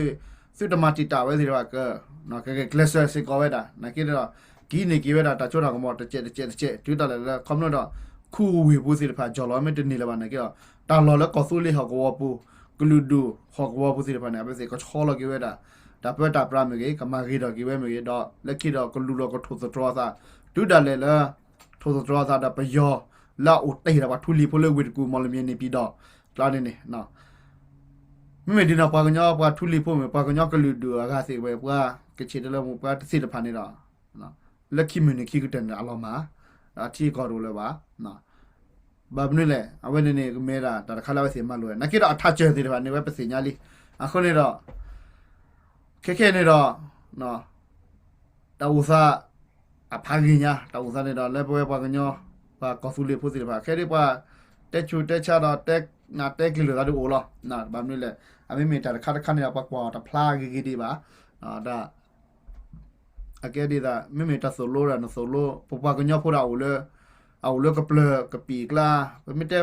သုတမၤတံာ်တာ်ဝဲသ့ၣ်တဖၣ် ကဂဲၤကျဲးစၢးစ့ၢ်ကီးဝဲဒၣ် နာ်က့ဒီး ကံန့ၢ်က့ၤဝဲဒၣ်တၢ်စိတၢ်ကမီၤတစဲးတစဲးတစဲး တုၤတၢ်လဲာ်လၢ ခီဖျိဒီး ခူဝ့ၢ်ပူၤသ့ၣ်တဖၣ်ယီၢ်လီၤမ့ၢ်တန့ၢ်လၢၤဘၣ်နာ်က့ဒီး တၢ်လီၢ်လၢကီၢ်သူလ့ၤဟီၣ်ကဝီၤပူၤ ကလုာ်ဒူၣ်ဟီၣ်ကဝီၤပူၤသ့ၣ်တဖၣ်န့ၣ် အဝဲသ့ၣ်ကဆီလီၤက့ၤဝဲဒၣ် တၢ်ပၢတၢ်ပြးမ့ၢ်ဂ့ၤ ကမၤဂ့ၤထီၣ်က့ၤဝဲမ့ၢ်ဂ့ၤ ဒီးလၢခံဒီးကလူၤလီၤကထိၣ်သတြီၤအသး တုၤဒၣ်လဲာ်လၢ ထိၣ်သတြီၤအသးဒီးပယီၤ လၢအအိၣ်တ့ၢ်ဒီးပှၤထူလံၤဖိလၢဝ့ၢ်တကူၣ် မီၢ်လမၠဲၣ် န့ၣ်ပံၤဒီး ကျါန့ၣ်န့ၣ် မ့မ့ၢ်ဒ်န့ၣ် ပှၤကညီပှၤထူလံၤဖိမ့ၢ် ပှၤကညီကလုာ်ဒူၣ်အဂၤသ့ၣ်ဝဲ ပှၤကဆံးတလၢမူပှၤတသ့ၣ်တဖၣ်န့ၣ်ဒီး လၢခံမုၢ်နံၤခံကတၢၢ်န့ၣ် အလီၤမၢ် ဒီးထံကီၢ်တအိၣ်လၢၤဘၣ်. ဘၣ်မနုၤလဲၣ် အဝဲန့ၣ်န့ၣ် ကမ့ၢ်ဒၣ်တၢ်တခါလၢအဝဲသ့ၣ်မၤလိာ်ဝဲ နာ်က့ဒီး အထးစၢၤသ့ၣ်တဖၣ်န့ၣ် ဝဲပသ့ၣ်ညါလံ. အဃိန့ၣ်ဒီး ခဲခဲန့ၣ်ဒီး တၢ်အိၣ်သး အဖးဂ့ၤညါ တၢ်အိၣ်သးန့ၣ်ဒီး လၢပဝဲပှၤကညီ ပှၤကီၢ်သူလ့ၤဖိသ့ၣ်တဖၣ် ခဲဒ်ပှၤ တဲဆူးတဲဆါဒီး တဲကျိၤလိာ်သးဒ်အိၣ်လီၤ. ဘၣ်မနုၤလဲၣ် အမ့မ့ၢ်တၢ်တခါတခါန့ၣ်ဒီး ပှၤကွၢ်အီၤတဖျါဂ့ၤဂ့ၤဒံးဘၣ်. ဒီး အကဲဒ်သိး မ့မ့ၢ်တၢ်သိၣ်လိဒီး နသိၣ်လိ ပပှၤကညီဖိဒီး အအိၣ်လၢကပျၢၤကပံာ်အကျါ ပမ့ၢ်တဲ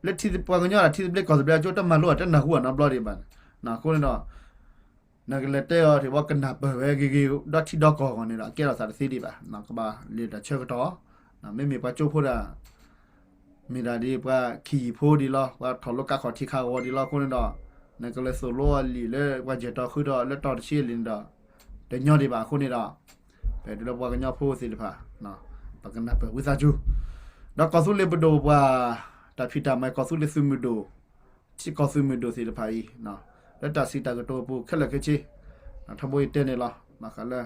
လၢထံပှၤကညီဒီး ထံသဘျ့ကီၢ်သဘျ့အကၠိ တမၤလိအီၤ တနၢ်ဟူအီၤနီတဘျီဒံးဘၣ်. အဃိန့ၣ်ဒီး နကလဲၤတဲအီၤ ထံၣ်ဘၣ်ကနၢ်ပၢၢ်ဝဲဂ့ၤဂ့ၤ ဒီးထံဒီးကီၢ်အဂီၢ်န့ၣ်ဒီး အကဲထီၣ်သးတသ့ဒံးဘၣ်. ကဘၣ်လဲၤတၢ်ဆၢကတီၢ် မ့မ့ၢ်ပှၤကၠိဖိဒီး မ့ၢ်ဒၣ်ဒ်ပှၤခံယံာ်ဖိဒ်လီၤ ပှၤထီၣ်လိကါခီၣ်ထံးခးဂီၤဒ်လီၤ. အဃိန့ၣ်ဒီး နကလဲၤသိၣ်လိအီၤလံာ်လၢပှၤယဲၢ်တီၤဃုတီၤလၢတီၤတဆံအလံာ်န့ၣ်ဒီး တညီဒံးဘၣ်. အဃိန့ၣ်ဒီး ပအဲၣ်ဒိးလၢပှၤကညီဖိသ့ၣ်တဖၣ် ပကနၢ်ပၢၢ်ဝံသးစူၤ ဒီးကီၢ်သူလ့ၤပဒိၣ်ပှၤ တၢ်ဖံးတၢ်မၤကီၢ်သူလ့ၤသုးမုၢ်ဒိၣ် ထံကီၢ်သုးမုၢ်ဒိၣ်သ့ၣ်တဖၣ်အံၤ လၢတၢ်စံးတၢ်ကတိၤအပူၤခဲလၢာ်ခဲဆ့ ထီဘိယတဲန့ၣ်လီၤ. ဘၣ်ဃးလၢ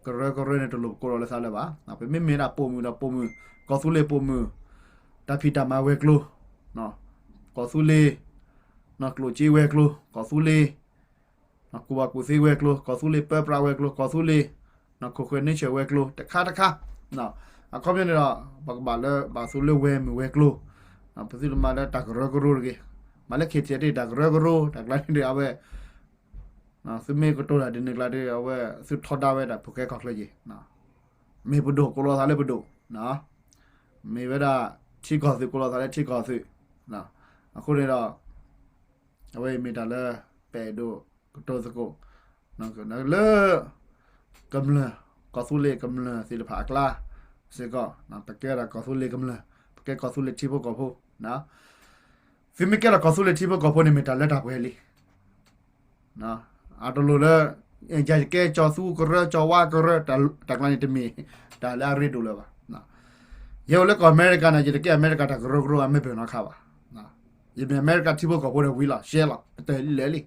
ကရၢကရိန့ၣ် တလိၣ်ပကိးလီၤလၢသးလၢၤဘၣ်. ပမ့မ့ၢ်ဒၣ်ပိာ်မုၣ်ဒီးပိာ်မုၣ် ကီၢ်သူလ့ၤပိာ်မုၣ် တၢ်ဖံးတၢ်မၤဝဲၤကျိၤ ကီၢ်သူလ့ၤ ကျိၣ်စ့ဝဲၤကျိၤ ကီၢ်သူလ့ၤ ကူၣ်ဘၣ်ကူၣ်သ့ဝဲၤကျိၤ ကီၢ်သူလ့ၤပၢပြးဝဲၤကျိၤ ကီၢ်သူလ့ၤ ခိၣ်ဃၢၤန့ဆၢၣ်ဝဲၤကျိၤ တခါတခါ အခီပညီန့ၣ်ဒီး ပကဘၣ်လၢဘၣ်သူလၢဝဲၤမုၢ်ဝဲၤကျိၤ ပသုတမၤလၢတၢ်ကရၢကရိတဂ့ၤ. မၤလၢ ခ့ၣ်ထံး တ့ၢ်တၢ်ကရၢကရိ တၢ်ကျါန့ၣ်ဒီး အဝဲ သုမ့ၢ်ကတိၤတၢ်ဒ်န့ၣ်ကျါဒီး အဝဲသုထီဒါဝဲဒၣ်ဖိၣ်ဃဲကီၢ်ချၢက့ၤ မ့ၢ်ပဒိၣ်ကိးလီၤသးလၢပဒိၣ် မ့ၢ်ဝဲဒၣ် ထံကီၢ်သုးကိးလီၤသးလၢထံကီၢ်သုး အဃိန့ၣ်ဒီး အဝဲအံၤမ့ၢ်တၢ်လၢ ပအဲၣ်ဒိးကတိၤသကိး လၢ ကမျၢၢ် ကီၢ်သူလ့ၤကမျၢၢ်သ့ၣ်တဖၣ်အကျါ စ့ၢ်ကီး ပကဲဒၣ်ကီၢ်သူလ့ၤကမျၢၢ် ပကဲကီၢ်သူလ့ၤထံဖိကီၢ်ဖိ သုမ့ၢ်ကဲထီၣ်ကီၢ်သူလ့ၤထံဖိကီၢ်ဖိန့ၣ် မ့ၢ်တၢ်လၢတၢ်ပှဲၤလံ အတလိၣ်လၢ ယကဲကၠီၤသူကရၢ ကၠီၤဝါကရၢ တၢ်ကျါန့ၣ်တမ့ၢ် တၢ်လၢအရ့ဒိၣ်လၢၤဘၣ်. ယအိၣ်လၢကီၢ်အမဲရကၤန့ၣ် ယတကဲအမဲရကၤတၢ်ကရၢကရိအမဲာ်ဘၢၣ်နီတခါဘၣ်. ယမ့ၢ်အမဲရကၤထံဖိကီၢ်ဖိဒီးဝံၤလီၤ ရှဲလီၤ ပတၢၢ်လၢာ်လံ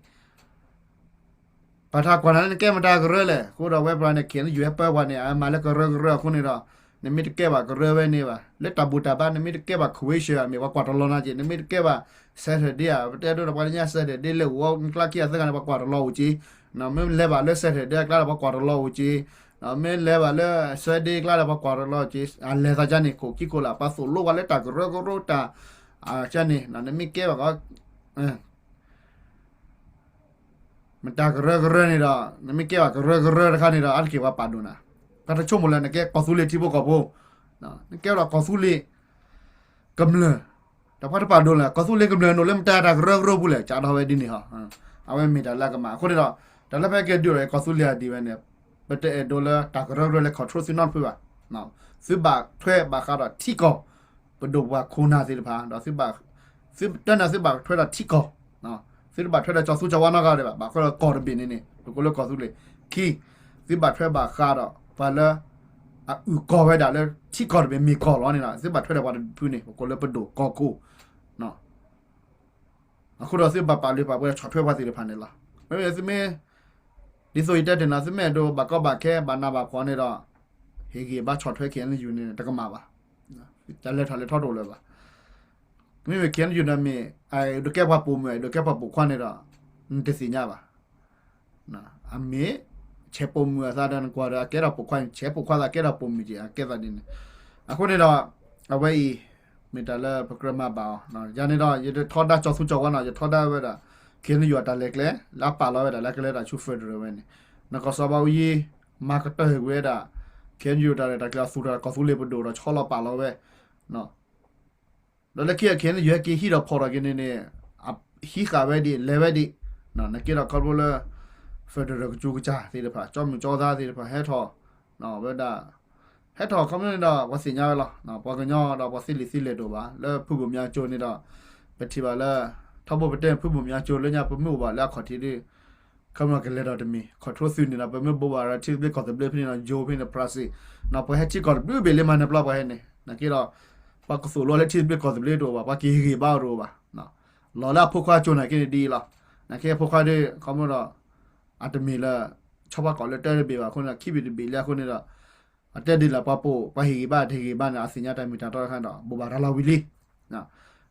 ပှၤထးကွၢ်နၤလၢနကဲမတၤကရၢလဲၣ် အဃိဒီးဝဲပှၤန့ၣ် ခဲအံၤယွၤပၢပှၤန့ၣ် အမၤလၢကရၢကရိအဃိန့ၣ်ဒီး နမ့ၢ်တကဲဘၣ်ကရၢဝဲန့ၣ်ဘၣ် လၢတၢ်ဘူၣ်တၢ်ဘါ နမ့ၢ်တကဲဘၣ် Convention မ့ၢ်ပှၤကွၢ်တလီၤနၤက့ၤ နမ့ၢ်တကဲဘၣ် Saturday ဧါ ပတဲဒိဒီးပှၤတညါ Saturday လၢဝီကျါခံအသၢဂၤန့ၣ် ပှၤကွၢ်တလီၤအိၣ်က့ၤ မ့ၢ်လဲၤဘၣ်လၢ Saturday အကျါဒီးပှၤကွၢ်တလီၤအိၣ်က့ၤ မ့ၢ်လဲၤဘၣ်လၢ Sunday အကျါဒီးပှၤကွၢ်တလီၤအိၣ်က့ၤ အလဲၤသးကါန့ၣ် ခိၣ်ခံခိၣ်လၢ ပှၤသိၣ်လိပှၤလၢတၢ်ကရၢကရိတၢ် ကါန့ၣ် နမ့ၢ်ကဲဘၣ်ကီး မတၤကရၢကရၢန့ၣ်ဒီး နမ့ၢ်ကဲဘၣ်ကရၢကရၢတခါန့ၣ်ဒီး အါတက့ၢ်ပှၤပာ်ဒိၣ်နၤ, ပှၤတဆိကမိၣ်လၢနကဲကီၢ်သူလ့ၤထံဖိကီၢ်ဖိ, နကဲဒီးကီၢ်သူလ့ၤကမျၢၢ်, ဒီးပှၤတပာ်ဒိၣ်လၢၤ ကီၢ်သူလ့ၤကမျၢၢ် နအိၣ်လၢမတၤတၢ်ကရၢကရိပူၤလဲၣ် ကးထီၣ်ဝဲဒ်န့ၣ်ဟီ, အဝဲမ့ၢ်တၢ်လၢအကမၣ်အဃိန့ၣ်ဒီး တၢ်လၢဖဲကဲဒုးဒီးကီၢ်သူလ့ၤအဒံးဝဲန့ၣ် ပတအဲၣ်ဒိးလၢတၢ်ကရၢကရိလၢ control သုနီတဖုဘၣ်, သုဘၣ်ထွဲဘၣ်ဃးဒီးထံကီၢ် ပဒိၣ်ပှၤခိၣ်နၢ်သ့ၣ်တဖၣ် ဒီးသုဘၣ်, သုတၢ်န့ၣ်သုဘၣ်ထွဲဒီးထံကီၢ်, သုတဘၣ်ထွဲဒီးကၠီၤသူကၠီၤဝါနီတဂၤဒံးဘၣ်, ဘၣ်ထွဲဒီးကီၢ်တဘ့ၣ်န့ၣ်န့ၣ် ပကိးလၢကီၢ်သူလ့ၤ, ခံ, သုဘၣ်ထွဲဘၣ်ဃးဒီးပှၤလၢ အအုၣ်ကီၢ်ဝဲဒၣ်လၢထံကီၢ်တဘ့ၣ်မ့ၢ်ကီၢ်လီၤန့ၣ်ဒီး သုဘၣ်ထွဲဒီးပှၤတဖုန့ၣ် ပကိးလၢပဒိၣ်ကီၢ်ခိၣ် အဃိဒီးသုဘၣ်ပာ်လုၢ်ပာ်ပှ့ၤဒီးဆီၣ်ထွဲပှၤသ့ၣ်တဖၣ်န့ၣ်လီၤ. မ့မ့ၢ်သုမ့ၢ် ဒ်သိးယတဲတ့ၢ်နီၤ သုမ့ၢ်အဲၣ်ဒိးဘၣ်ကီဘၣ်ခဲ ဘၣ်နးဘၣ်ဖှီၣ်န့ၣ်ဒီး ဟ့ၣ်ဂံၢ်ဘါဆီၣ်ထွဲ ခ့ၣ်အဲၣ်ယူၣ်န့ၣ် တကမၣ်ဘၣ်. တၢ်လဲၤထီၣ်လဲၤထီတအိၣ်လၢၤဘၣ်. မ့မ့ၢ် ခ့ၣ်အဲၣ်ယူၣ်န့ၣ်မ့ၢ် အဒိးကဲပှၤပိာ်မုၣ် အဒိးကဲပှၤပိာ်ခွါန့ၣ်ဒီး နတသ့ၣ်ညါဘၣ်. အမ့ၢ် ဆဲးပိာ်မုၣ်အသးဒီးနကွၢ်ဒီး အကဲထီၣ်ပိာ်ခွါန့ၣ် ဆဲးပိာ်ခွါသးကဲထီၣ်ပိာ်မုၣ်က့ၤ အကဲသးဒ်န့ၣ်. အဃိန့ၣ်ဒီး အဝဲအံၤ မ့ၢ်တၢ်လၢပကြၢးမၤဘၣ်အီၤ. ယၤန့ၣ်ဒီး ယတထီဒါကၠီၤသူကၠီၤဝါနီၤ ယထီဒါဝဲဒၣ် KNU အတၢ်လဲၤကျဲ လၢအပာ်လီၤဝဲဒၣ်လၢအကလဲၤတၢ်ဆူ federal ဝဲန့ၣ်, နကီၢ်စီၤဘးအူကၠံ မၤကတၢၢ်ကွံာ်ဝဲဒၣ် KNU တၢ်ရဲၣ်တၢ်ကျဲၤအသူၣ်တၢ် ကီၢ်သူလ့ၤပဒိၣ်ဒီးဆီလီၤပာ်လီၤဝဲ ဒီးလၢခံ KNU ဟဲက့ၤဟံးထီၣ်ဖီၣ်ထီၣ်က့ၤန့ၣ်န့ၣ် ဟံးဃာ်ဝဲဒံး လဲၤဝဲဒံး, နက့ဒီးခီဖျိလၢ federal ကစူၤကစၢ်သ့ၣ်တဖၣ် ကၠီမုၢ်ကၠီသးသ့ၣ်တဖၣ် ဟဲထီၣ်ဝဲဒၣ် ဟဲထီၣ်ခီဖျိန့ၣ်ဒီး ပှၤသ့ၣ်ညါဝဲလီၤ. ပှၤကညီဒီးပှၤသ့လံာ်သ့လဲၢ်တအိၣ်ဘၣ် လၢဖုဘိၣ်မၠါကၠိန့ၣ်ဒီး ပထံၣ်ဘၣ်လၢ ထီဘိပတဲဖုဘိၣ်မၠါကၠိလၢညါပမ့ၢ်အိၣ်ဘၣ်လၢအခီၣ်ထံးဒီး ခီဖျိကလဲၤဒီးတမံၤ control သုးန့ၣ်ဒီး ပမ့ၢ်ဘိးဘၣ်ရၤထံသဘျ့ကီၢ်သဘျ့ဖဲန့ၣ်ဒီး ယိၤဖဲန့ၣ် ပြၢ်စ့ၣ် ပှၤဟဲထံကီၢ်တဘျုးဘ့ၣ်လၢမၤနၢၤပျီပှၤဟဲန့ၣ် နက့ဒီး ပှၤကသိၣ်လိလၢထံသဘျ့ကီၢ်သဘျ့တအိၣ်ဘၣ် ပှၤက့ၤဂ့ၤဘါတအိၣ်ဘၣ် လီၤလၢအဖိခွါကၠိန့ၣ်က့န့ၣ်ဒ်အံၤလီၤ. နက့အဖိခွါဒီး ခီဖျိဒီး အတမ့ၢ်လၢ ဆီဖါကီၢ်လၢတၢတဘ့ၣ်ဘၣ်အဃိန့ၣ်ဒီး ခံဘ့ၣ်တဘ့ၣ်လံအဃိန့ၣ်ဒီး အတဲဒ်လဲၣ်ပှၤပိာ် ပှၤဟ့ၣ်ဂံၢ်ဘါတဟ့ၣ်ဂံၢ်ဘါန့ၣ် အသ့ၣ်ညါတၢ်မ့ၢ်တၢ်တီတခါဒီး ဘိးဘၣ်ရၤလီၤဝံၤလံ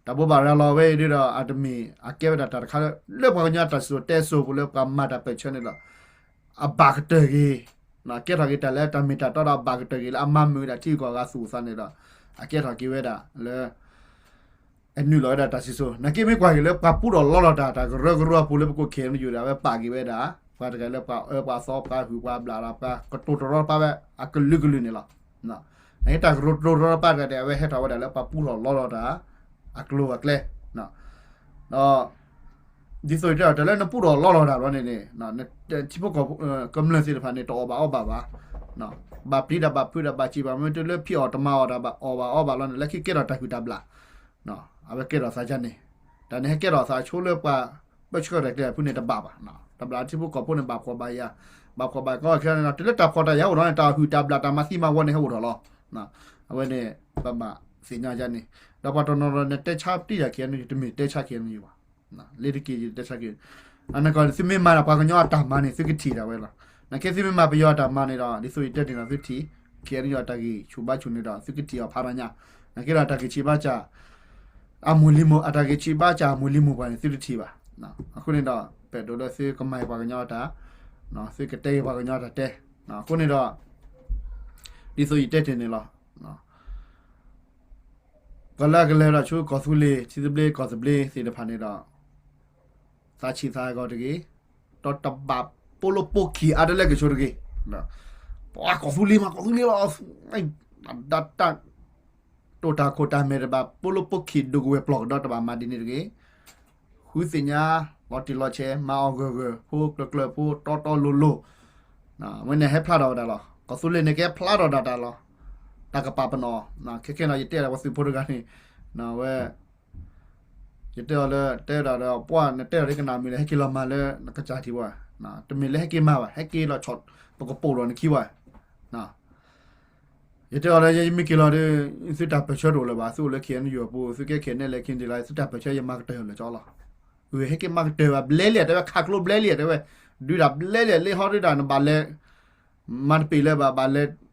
တၢ်ဘိးဘၣ်ရၤလီၤဝဲအံၤဒ်ဒီး အတမ့ၢ် အကဲဝဲဒၣ်တၢ်တခါလၢ လၢပှၤကညီတၢ်စံၣ်စိၤတဲစိၤပူၤလၢပှၤမၤတၢ်ပၢၢ်ဆၢန့ၣ်ဒီး အဘၣ်ကတၢၢ်ဂ့ၤ ကဲထီၣ်က့ၤတၢ်လၢတၢ်မ့ၢ်တၢ်တီဒီးအဘၣ်ကတၢၢ်ဂ့ၤလၢအမၤမုာ်ဝဲဒၣ်ထံဂုၤကီၢ်ဂၤသူၣ်အသးန့ၣ်ဒီး အကဲထီၣ်က့ၤဝဲဒၣ်လၢ အနုာ်လီၤဝဲဒၣ်တၢ်စံၣ်စိၤ နက့မ့ၢ်ကွၢ်က့ၤလၢပှၤပူထီၣ်လီထီၣ်တၢ် တၢ်ကရၢကရိအပူၤလၢပကိး KNU ဒီး အဝဲပာ်က့ၤဝဲဒၣ် ပှၤတဂၤလၢပှၤအၢပှၤသီ ပှၤဟုၣ်ပှၤဘျးဒီး ပှၤကတိၤတရီတပါဝဲအကလုာ်ကလုာ်န့ၣ်လီၤ. နက့တၢ်ကတိၤတရီတပါတဂၤဒီး အဝဲဟဲထီၣ်ဝဲဒၣ်လၢပှၤပူထီၣ်လီထီၣ်တၢ် အကျိၤအကျဲ ဒီး ဒ်သိးယတဲအီၤ တၢ်လၢနပူထီၣ်လီထီၣ်တၢ်ဘျီန့ၣ်န့ၣ် ထံဖိကီၢ်ဖိကမျၢၢ်သ့ၣ်တဖၣ်န့ၣ် တအီၣ်ဘၣ်အီဘၣ်ဘၣ်, ဘၣ်ပျံၤတၢ်ဘၣ်ဖုးတၢ်ဘၣ်စံးဘၣ်မ့ၢ်တုၤလၢဖံးအီၣ်တမၤအီၣ်တၢ်ဘၣ်အီၣ်ဘၣ်အီဘၣ်လီၤန့ၣ် လၢခံကဲထီၣ်တၢ်ဟုၣ်တၢ်ဘျၣ်, အဝဲကဲထီၣ်သးဒ်န့ၣ်, တၢ်န့ၣ်ဟဲကဲထီၣ်သးဆိလၢပှၤ ပၢဆှၢတၢ်ကျဲအဖုန့ၣ်တဘၣ်ဘၣ်, တဘျီထံဖိကီၢ်ဖိန့ၣ် ဘၣ်ဖှီၣ်ဘၣ်ယာ်, ဘၣ်ဖှီၣ်ဘၣ်ကီခဲန့ၣ်ဒီး တုၤလၢတၢ်ဖှီၣ်တၢ်ယာ်အိၣ်ထီၣ်န့ၣ် တၢ်ဟုၣ်တၢ်ဘျၣ်တၢ်မၤသံမၤဝီန့ၣ်ဟဲအိၣ်ထီၣ်လီၤ. အဝဲန့ၣ် ပဘၣ်သ့ၣ်ညါဒ်န့ၣ်, ဒီးပှၤတနီၤနီၤန့ၣ် တဲဆါတံၢ်ယၤ KNU တမ့ၢ်တဲဆါ KNU ဘၣ် လ့ၤတက့ၢ်ယတဲဆါက့ၤ, အနကီၢ်န့ၣ် သုမ့ၢ်မၤဒီးပှၤကညီအတၢ်မၤန့ၣ် သုကထံၣ်ဒၣ်ဝဲလီၤ. နကဲသုမ့ၢ်မၤပယီၤအတၢ်မၤန့ၣ်ဒီး ဒ်သိးယတဲန့ၣ်ဒီးသုထံၣ်, KNU အတၢ်ဂံၢ်ဆူၣ်ဘါဆူၣ်န့ၣ်ဒီး သုကထံၣ်အီၤဖးဒီးညါ, နကဲဒီးတၢ်ဂံၢ်ဆံးဘါစၢ် အမုၢ်လံၤမုၢ် အတၢ်ဂံၢ်ဆံးဘါစၢ်အမုၢ်လံၤမုၢ်ပှၤန့ၣ် သုတထံၣ်ဘၣ်. အဃိန့ၣ်ဒီး ပအဲၣ်ဒိးလၢသုကမၤပှၤကညီအတၢ်, သုကတဲက့ၤပှၤကညီအတၢ်တဲ, အဃိန့ၣ်ဒီး ဒ်သိးယတဲတ့ၢ်န့ၣ်လီၤ. ပှၤလၢအကလဲၤဒီးဆူကီၢ်သူလ့ၤ ထံသဘျ့ကီၢ်သဘျ့သ့ၣ်တဖၣ်န့ၣ်ဒီး သးဆံးသးဟးဂီၤတဂ့ၤ, ဒီးတဘၣ်ပိာ်လိာ်ပိာ်ခံးအါတလၢက့ၤဆိတဂ့ၤ. ပှၤကီၢ်သူလ့ၤမး ကီၢ်သူလ့ၤလီၤ, ဒၣ်တၢ် တိာ်တၢ်ခိၣ်တၢ်မဲာ်တဘၣ် ပိာ်လိာ်ပိာ်ခံးဒိၣ်ကဝဲၢ်ပျီၢ်ကဒီးတဘၣ်မၤဒ်န့ၣ်တဂ့ၤ. ဃုသ့ၣ်ညါ လီၤတံၢ်လီၤဆဲး မၤအီၣ်ဂၢၢ်ဂၢၢ် ဖိကျၢၤကျၢၤဖိတီတီလိၤလိၤ, ဝဲန့ၣ်ဟဲဖျါထီၣ်ဝဲဒၣ်လီၤ. ကီၢ်သူလ့ၤန့ၣ်ကဟဲဖျါထီၣ်ဒၣ်တၢ်လီၤ. တၢ်ကပာ်ပနီၣ်, ခဲခဲန့ၣ် ယတဲဒၣ်ပှၤသုးဖိတဂၤန့ၣ်, ဝဲ ယတဲအီၤလၢ တဲဒၣ်ဒီး ပှၢ်နတဲဒၣ်လၢကနၣ်မုာ်လၢ ဟဲက့ၤလီၤမၤလၢနကစၢ်ထံၣ်ဝဲ, တမ့ၢ်လၢဟဲက့ၤမၤဘၣ် ဟဲက့ၤလီၤဆီၣ် ပကပိာ်ဒီးနခံဝဲ. ယတဲအီၤလၢ ယမ့ၢ်က့ၤလီၤဒီး သုတၢ်ပၢၢ်ဆၢတအိၣ်လၢၤဘၣ်, သုအိၣ်လၢ KNU အပူၤ သုကဲ KNLA KNDF သုတၢ်ပၢၢ်ဆၢ ယမၤကတၢၢ်လၢာ်ကၠီလီၤ. အဝဲဟဲက့ၤမၤကတၢၢ်ဘၣ်ဘျဲလံ တဲဝဲ ခးကျိဘျဲလံ တဲဝဲ, ဒုးတၢ်ဘျဲလံ လၢဟီဒုးတၢ်နဘၣ်လဲၤ မၤတပ့ၤလၢၤဘၣ် ဘၣ်လဲၤ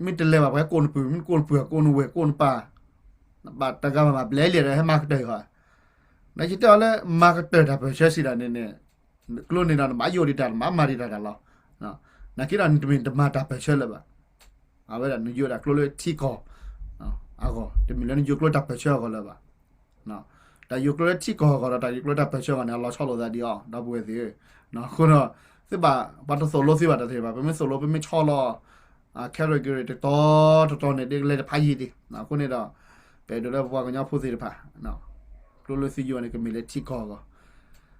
မ့ၢ်တလဲၤဘၣ် ပှၤဟဲကိးနပုၢ် မ့ၢ်ကိးနပုၢ် ကိးနဝဲၢ် ကိးနပၢ်, ဘၣ်တဂၤဘၣ်ဘျဲလံ တဲဝဲ ဟဲမၤကတၢၢ်ဃီ. နယတဲအီၤလၢ မၤကတၢၢ်တၢ်ပၢၢ်ဆၢစံးဒၣ်န့ၣ်န့ၣ် ကျိန့ၣ်ဒီး နဘၣ်ယိၣ်ဒံးတၢ် နဘၣ်မၤဒံးတၢ်တၢ်လီၤ. နာ်က့ဒီး နတမ့ၢ်တမၤတၢ်ပၢၢ်ဆၢလၢၤဘၣ်. အဝဲဒၣ်နယိၣ်ဒၣ်ကျိလၢထံကီၢ်အဂီၢ်, တမ့ၢ်လၢနယိၣ်ကျိတၢ်ပၢၢ်ဆၢအဂီၢ်လၢၤဘၣ်. တၢ်ယိၣ်ကျိလၢထံကီၢ်အဂီၢ်ဒီး တၢ်ယိၣ်ကျိတၢ်ပၢၢ်ဆၢအဂီၢ်န့ၣ် အလီၤဆီလိာ်သးဒံးအီၤ ဒီပုၢ်ဝဲၢ်သ့ၣ်ဧၢ. အဃိဒီး သုဘၣ် ပှၤတသိၣ်လိသုဘၣ်တသ့ဘၣ်, ပမ့ၢ်သိၣ်လိ ပမ့ၢ်ဆီလီၤ category တတီၤတတီၤန့ၣ် ဒ်လဲၤတဖးယံာ်ဒံး. အဃိန့ၣ်ဒီး ပအဲၣ်ဒိးလၢပပှၤကညီဖိသ့ၣ်တဖၣ် ကျိလၢသုယိၣ်န့ၣ် ကမ့ၢ်လၢထံကီၢ်အဂီၢ်,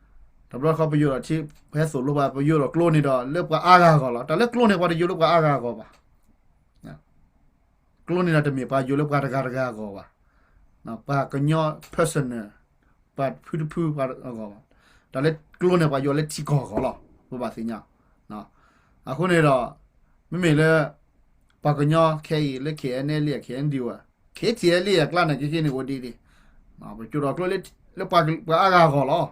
တဘျီတခီပယိၣ်ဒီးထံ ပဟဲသိၣ်လိပှၤ ပယိၣ်ဒီးကျိန့ၣ်ဒီး လၢပှၤအါဂၤအဂီၢ်လီၤ. တၢ်လၢကျိန့ၣ် ပှၤတယိၣ်လၢပှၤအါဂၤအဂီၢ်ဘၣ်. ကျိန့ၣ်ဒီး တမ့ၢ်ပှၤယိၣ်လၢပှၤတဂၤတဂၤအဂီၢ်ဘၣ်. ပှၤကညီ personal ပှၤဖုတဖုပှၤအဂီၢ်ဘၣ်. တၢ်လၢကျိန့ၣ် ပှၤယိၣ်လၢထံကီၢ်အဂီၢ်လီၤ. ပဘၣ်သ့ၣ်ညါ အဃိန့ၣ်ဒီး မ့မ့ၢ်လၢ ပှၤကညီခဲအံၤလၢ KNLA KNDO KTLA အကျါန့ၣ် ကဲက့န့ၣ်အိၣ်ဒံးဒံး, ပကၠိဒီးကျိလၢပှၤအါဂၤအဂီၢ်လီၤ.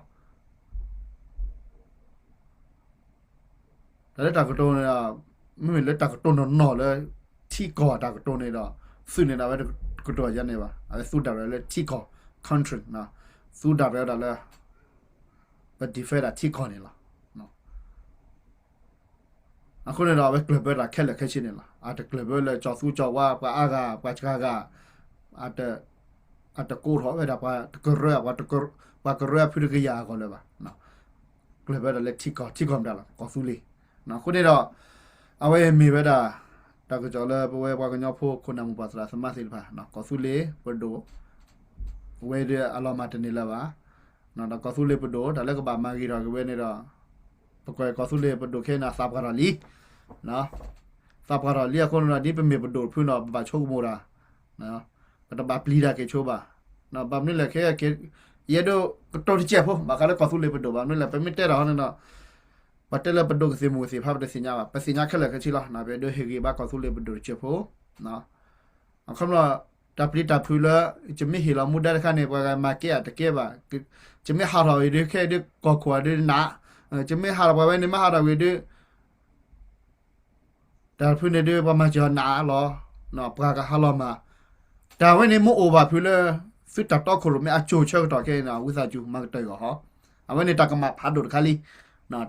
တၢ်လၢတၢ်ကတိၤန့ၣ်ဒီး မ့မ့ၢ်လၢတၢ်ကတိၤနီၢ်နီၢ်လၢ ထံကီၢ်တၢ်ကတိၤန့ၣ်ဒီး သုးန့ၣ်ဒီး အဝဲတကတိၤယၤန့ၣ်ဘၣ်. အဝဲသူဒၣ်ရဲၣ်လၢထံကီၢ် country သူဒၣ်ရဲၣ်ဒၣ်လၢ ပ defend ဒၣ်ထံကီၢ်န့ၣ်လီၤ. အဃိန့ၣ်ဒီး အဝဲကျၢၢ်ဘၢတၢ်ခဲလၢာ်ခဲဆ့န့ၣ်လီၤ. အတကျၢၢ်ဘၢလၢကၠီၤသူကၠီၤဝါ ပှၤအါဂၤ ပှၤစှၤဂၤ အတ အတကိးထီၣ်ဝဲဒၣ်ပှၤတကရၢ, ပှၤကရၢအဖုတကယၤအဂီၢ်လၢၤဘၣ်. ကျၢၤဝဲဒၣ်လၢထံကီၢ်, ထံကီၢ်မတၤလီၤ, ကီၢ်သူလ့ၤ. အဃိန့ၣ်ဒီး အဝဲမ့ၢ်ဝဲဒၣ် တၢ်ကစီၣ်လၢပဝဲပှၤကညီဖိခိၣ်နၢ်မိၢ်ပၢ်သရၣ်သမါသ့ၣ်တဖၣ်, ကီၢ်သူလ့ၤပဒိၣ် ဝဲဒၣ်အလီၤမၢ်တန့ၢ်လၢၤဘၣ်. ဒီးကီၢ်သူလ့ၤပဒိၣ် တၢ်လၢကဘၣ်မၤဂ့ၤထီၣ်က့ၤဝဲန့ၣ်ဒီး ပကွၢ်ကီၢ်သူလ့ၤပဒိၣ်ခဲအံၤန့ၣ် သးပှၢ်ထီၣ်လံ, သးပှၢ်ထီၣ်လံအဃိန့ၣ်ဒီး ဒ်ပမ့ၢ်ပဒိၣ်တဖုန့ၣ်ဒီး ပဘၣ်ဆိကမိၣ်တၢ်, ပတဘၣ်ပျံၤတၢ်က့ၤဆိဘၣ်. ဘၣ်မနုၤလဲၣ်ခဲ, ယအဲၣ်ဒိးကတိၤတစဲးဖိ ဘၣ်ဃးလၢကီၢ်သူလ့ၤပဒိၣ် ဘၣ်မနုၤလဲၣ် ပမ့ၢ်တဲတၢ်ဟီန့ၣ်ဒီး ပတဲလၢပဒိၣ်ကသ့ၣ်မုၢ်ကသ့ၣ်ဖး ပတသ့ၣ်ညါဘၣ်, ပသ့ၣ်ညါခဲလၢာ်ခဲဆ့လီၤ. ပအဲၣ်ဒိးဟ့ၣ်ဂံၢ်ဘါကီၢ်သူလ့ၤပဒိၣ်တစဲးဖိ အခီပညီ တၢ်ပျံၤတၢ်ဖုးလၢ ယမ့ၢ်ဟ့ၣ်လီၤမူဒါတခါန့ၣ် ပှၤဂၤမၤကဲဧါတကဲဘၣ်, ယမ့ၢ်ဟးထီၣ်ဝံၤဒုး ခဲအံၤဒုးကီၢ်ခိၣ်အဒုးနး, ယမ့ၢ်ဟးထီၣ်ပှၤဝဲန့ၣ် မ့ၢ်ဟးထီၣ်ဝံၤဒုး တၢ်တဖုန့ၣ်ဒုး ပှၤမၤစၢၤနးလီၤ, ပှၤကဟးလီၤမၢ်, တၢ်ဝဲန့ၣ်မ့ၢ်အိၣ်ဘၣ်ဖုးလၢ သုတၢ်တီခိၣ်ရိၣ်မဲအစိၤဆၢကတီၢ်ခဲအံၤန့ၣ် ဝံသးစူၤမၤကတၢၢ်အဂီၢ်ဟီ, အဝဲန့ၣ်တၢ်ကမၣ်ဖးဒိၣ်တခါလံ,